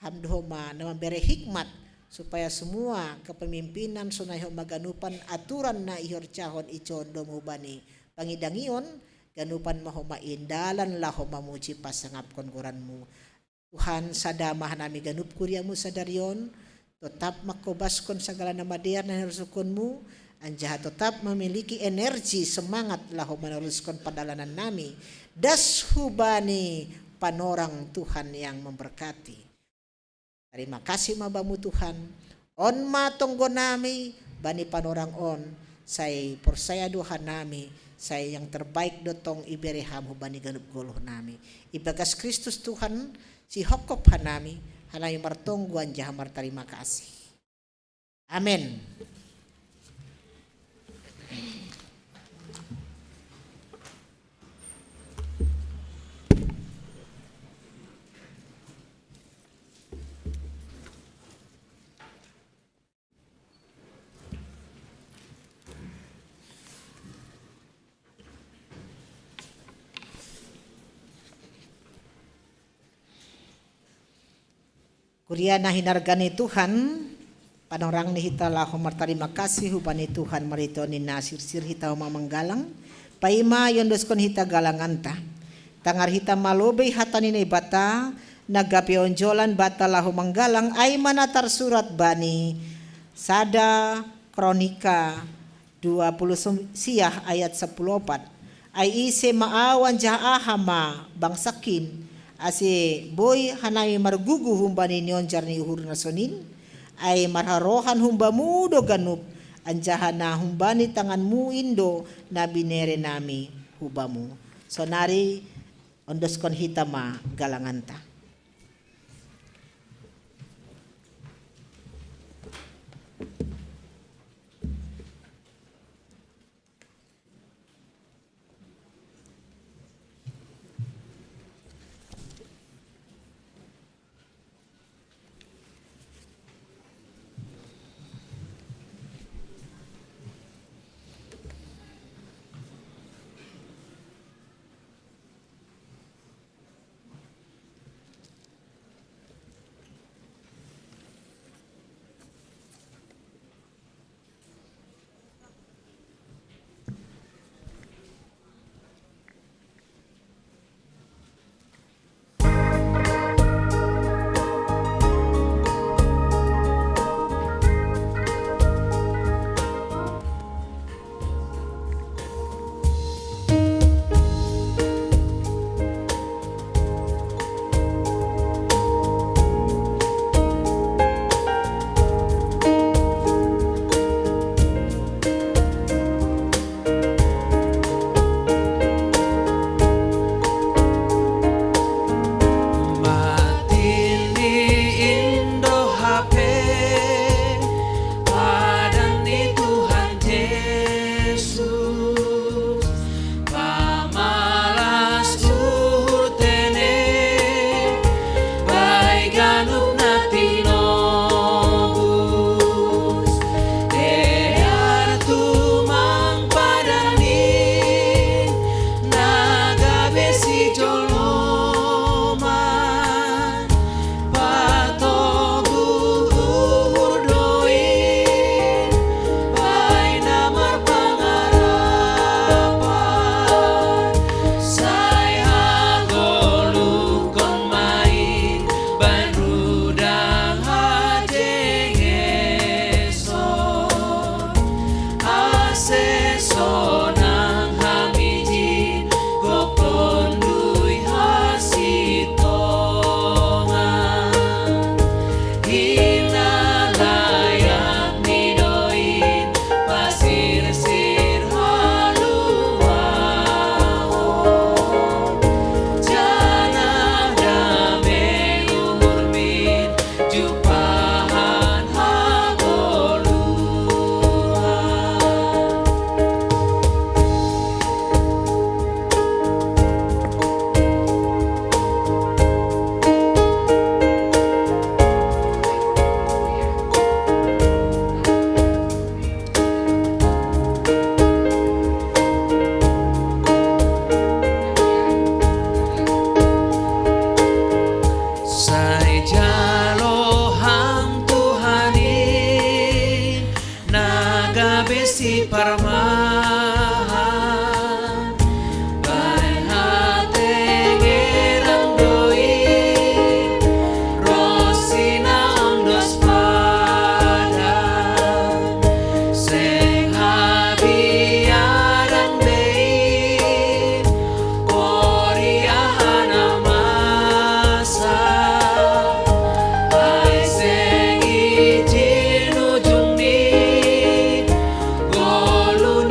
Ham do homa na mambere hikmat, supaya semua kepemimpinan sonai homa ganupan aturan na ihorjahon ijon domu bani pangidangion, ganupan ma homa in dalan laho mamuji pasangapkon goranmu. Tuhan, sada ma hanami ganup kuriamu sadari on, totap mangkobaskon sagala na madear na hinarsuhkonmu, anjaha totap memiliki energi semangat laho manaruskon pardalanan nami, das hubani panorang Tuhan yang memberkati. Tarima kasih ma Bamu Tuhan, on ma tonggo nami bani panorang on, sai porsaya do hanami, sai yang terbaik do tong ibere Ham hubani ganup goluh nami. Ibagas Kristus Tuhan, sihophop hanami, hanami martonggo anjaha martarima kasih. Amen. Kuria na hinarga ni Tuhan, panorang ni hita laho martarima kasih hubani Tuhan marhitehon ninna sirsir hita homa manggalang, paima iondoskon hita galanganta. Tangar hita ma lobei hata ni Naibata, na gabe onjolan bata laho manggalang, ai ma na tarsurat bani sada Kronika dua puluh siah ayat sapuluh opat. Ai ise ma ahu anjaha aha ma bangsakin, ase boi hanami margugu humbani nionjar ni uhur na sonin? Ai marharohan humbamu do ganup, anjaha na humbani tanganmu in do na binerenami hu bamu. Sonari ondoskon hita ma galanganta. Matini indo hape padan ni Tuhan Yesus, pamalas uhur tene bai ganup na tinobus. Dear tumang padan in na gabe sijoloman, patogu uhur do in bai na marpangarapan. Sai hagoluhkon ma in bahen rudang hajengeson, ase sonang hamijin gok Tonduy hasitongan. Hina layak ni do in pasirsir haluahon, janah dame uhurmin jumpahan hagoluhan. Sai jalo Ham Tuhan in na gabe siparmahan, bahen hatengeran do in ronsi na ondos padan, seng habiaran be in, Koriahan amasa, ai seng ijin ujung ni ngolun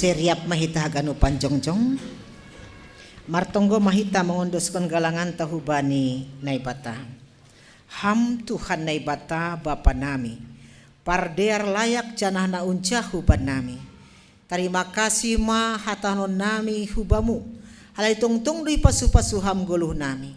Seriap ma hita haganupan jongjong. Martonggo ma hita mangondoskon galanganta hubani Naibata. Ham Tuhan Naibata Bapa nami, pardear layak janah na unjahu bannami. Tarima kasih ma hatahonon nami hu Bamu, halani tongtong do ipasu-pasu Ham goluh nami.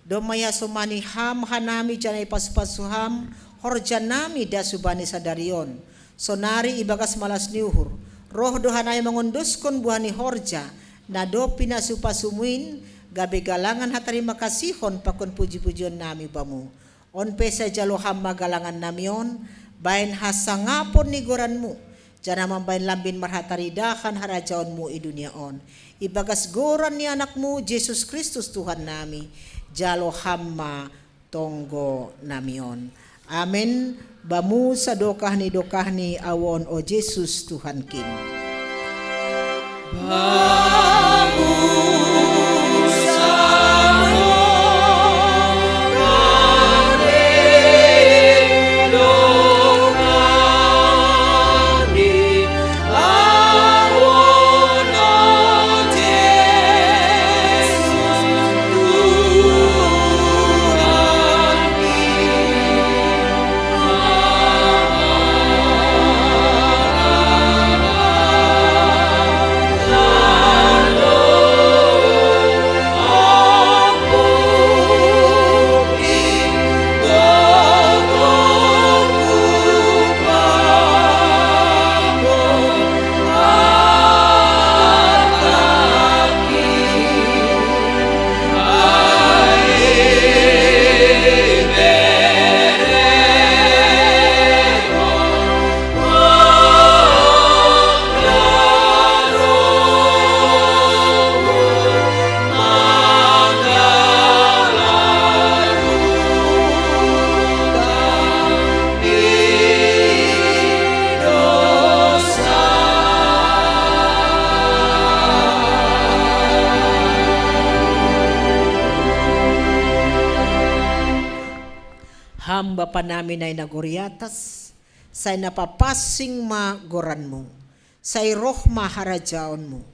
Domma iasomani Ham hanami janah ipasu-pasu Ham horja nami das hubani sadari on. Sonari ibagas malas ni uhur, roh do hanami mangondoskon buah ni horja na dob pinasu-pasumu in, gabe galangan hatarima kasihon pakon puji-pujion nami Bamu. On pe sai jalo Ham ma galangan nami on, bahen hasangapon ni goranMu, janah mambahen lambin marhataridahan harajaonMu i dunia on. Ibagas goran ni AnakMu Jesus Kristus Tuhan nami, jalo Ham ma tonggo nami on. Amen. Bamu sadokah ni dokah ni ahu on, o Jesus Tuhankin. Ham Bapa nami na i nagori atas, sai na papansing ma goranMu. Sai roh ma harajaonMu.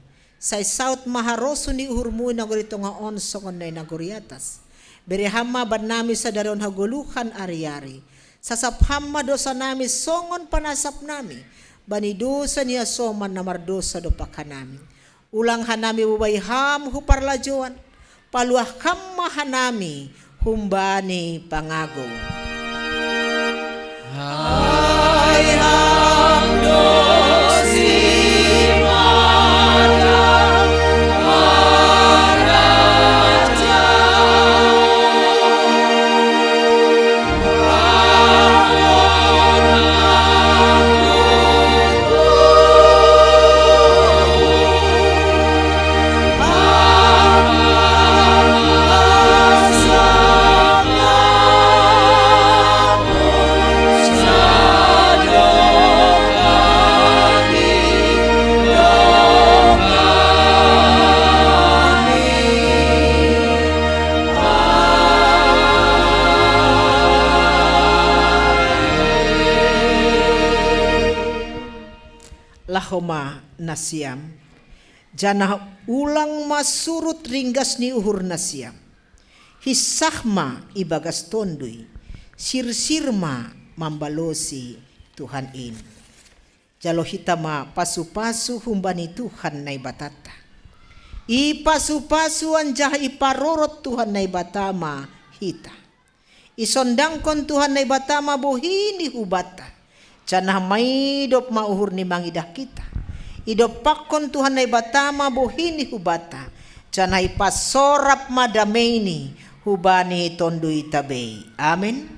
Sai saud ma harosuh ni uhurMu i nagori tonga on songon na i nagori atas. Bere Ham ma bannami sadari on hagoluhan ari-ari. Sasap Ham ma dosanami songon panasapnami bani dosa ni hasoman na mardosa dompak hanami. Ulang hanami hubobai Ham hu parlajouan, paluah Ham ma hanami humbani pangagou. Ai Ham do simada, Laho ma nasiam, janah ulang ma surut ringgas ni uhur nasiam. Hinsah ma ibagas Tonduy, sirsir ma mambalosi Tuhan in. Jalo hita ma pasu-pasu humbani Tuhan Naibatanta. Ipasu-pasu anjaha iparorot Tuhan Naibata ma hita. Isondangkon Tuhan Naibata ma bohini hubanta, janah maidop ma uhurni mangidah hita. Idompakkon Tuhan Naibata ma bohini hubanta, janah ipasorap ma dameini hubani tonduyta bei. Amen.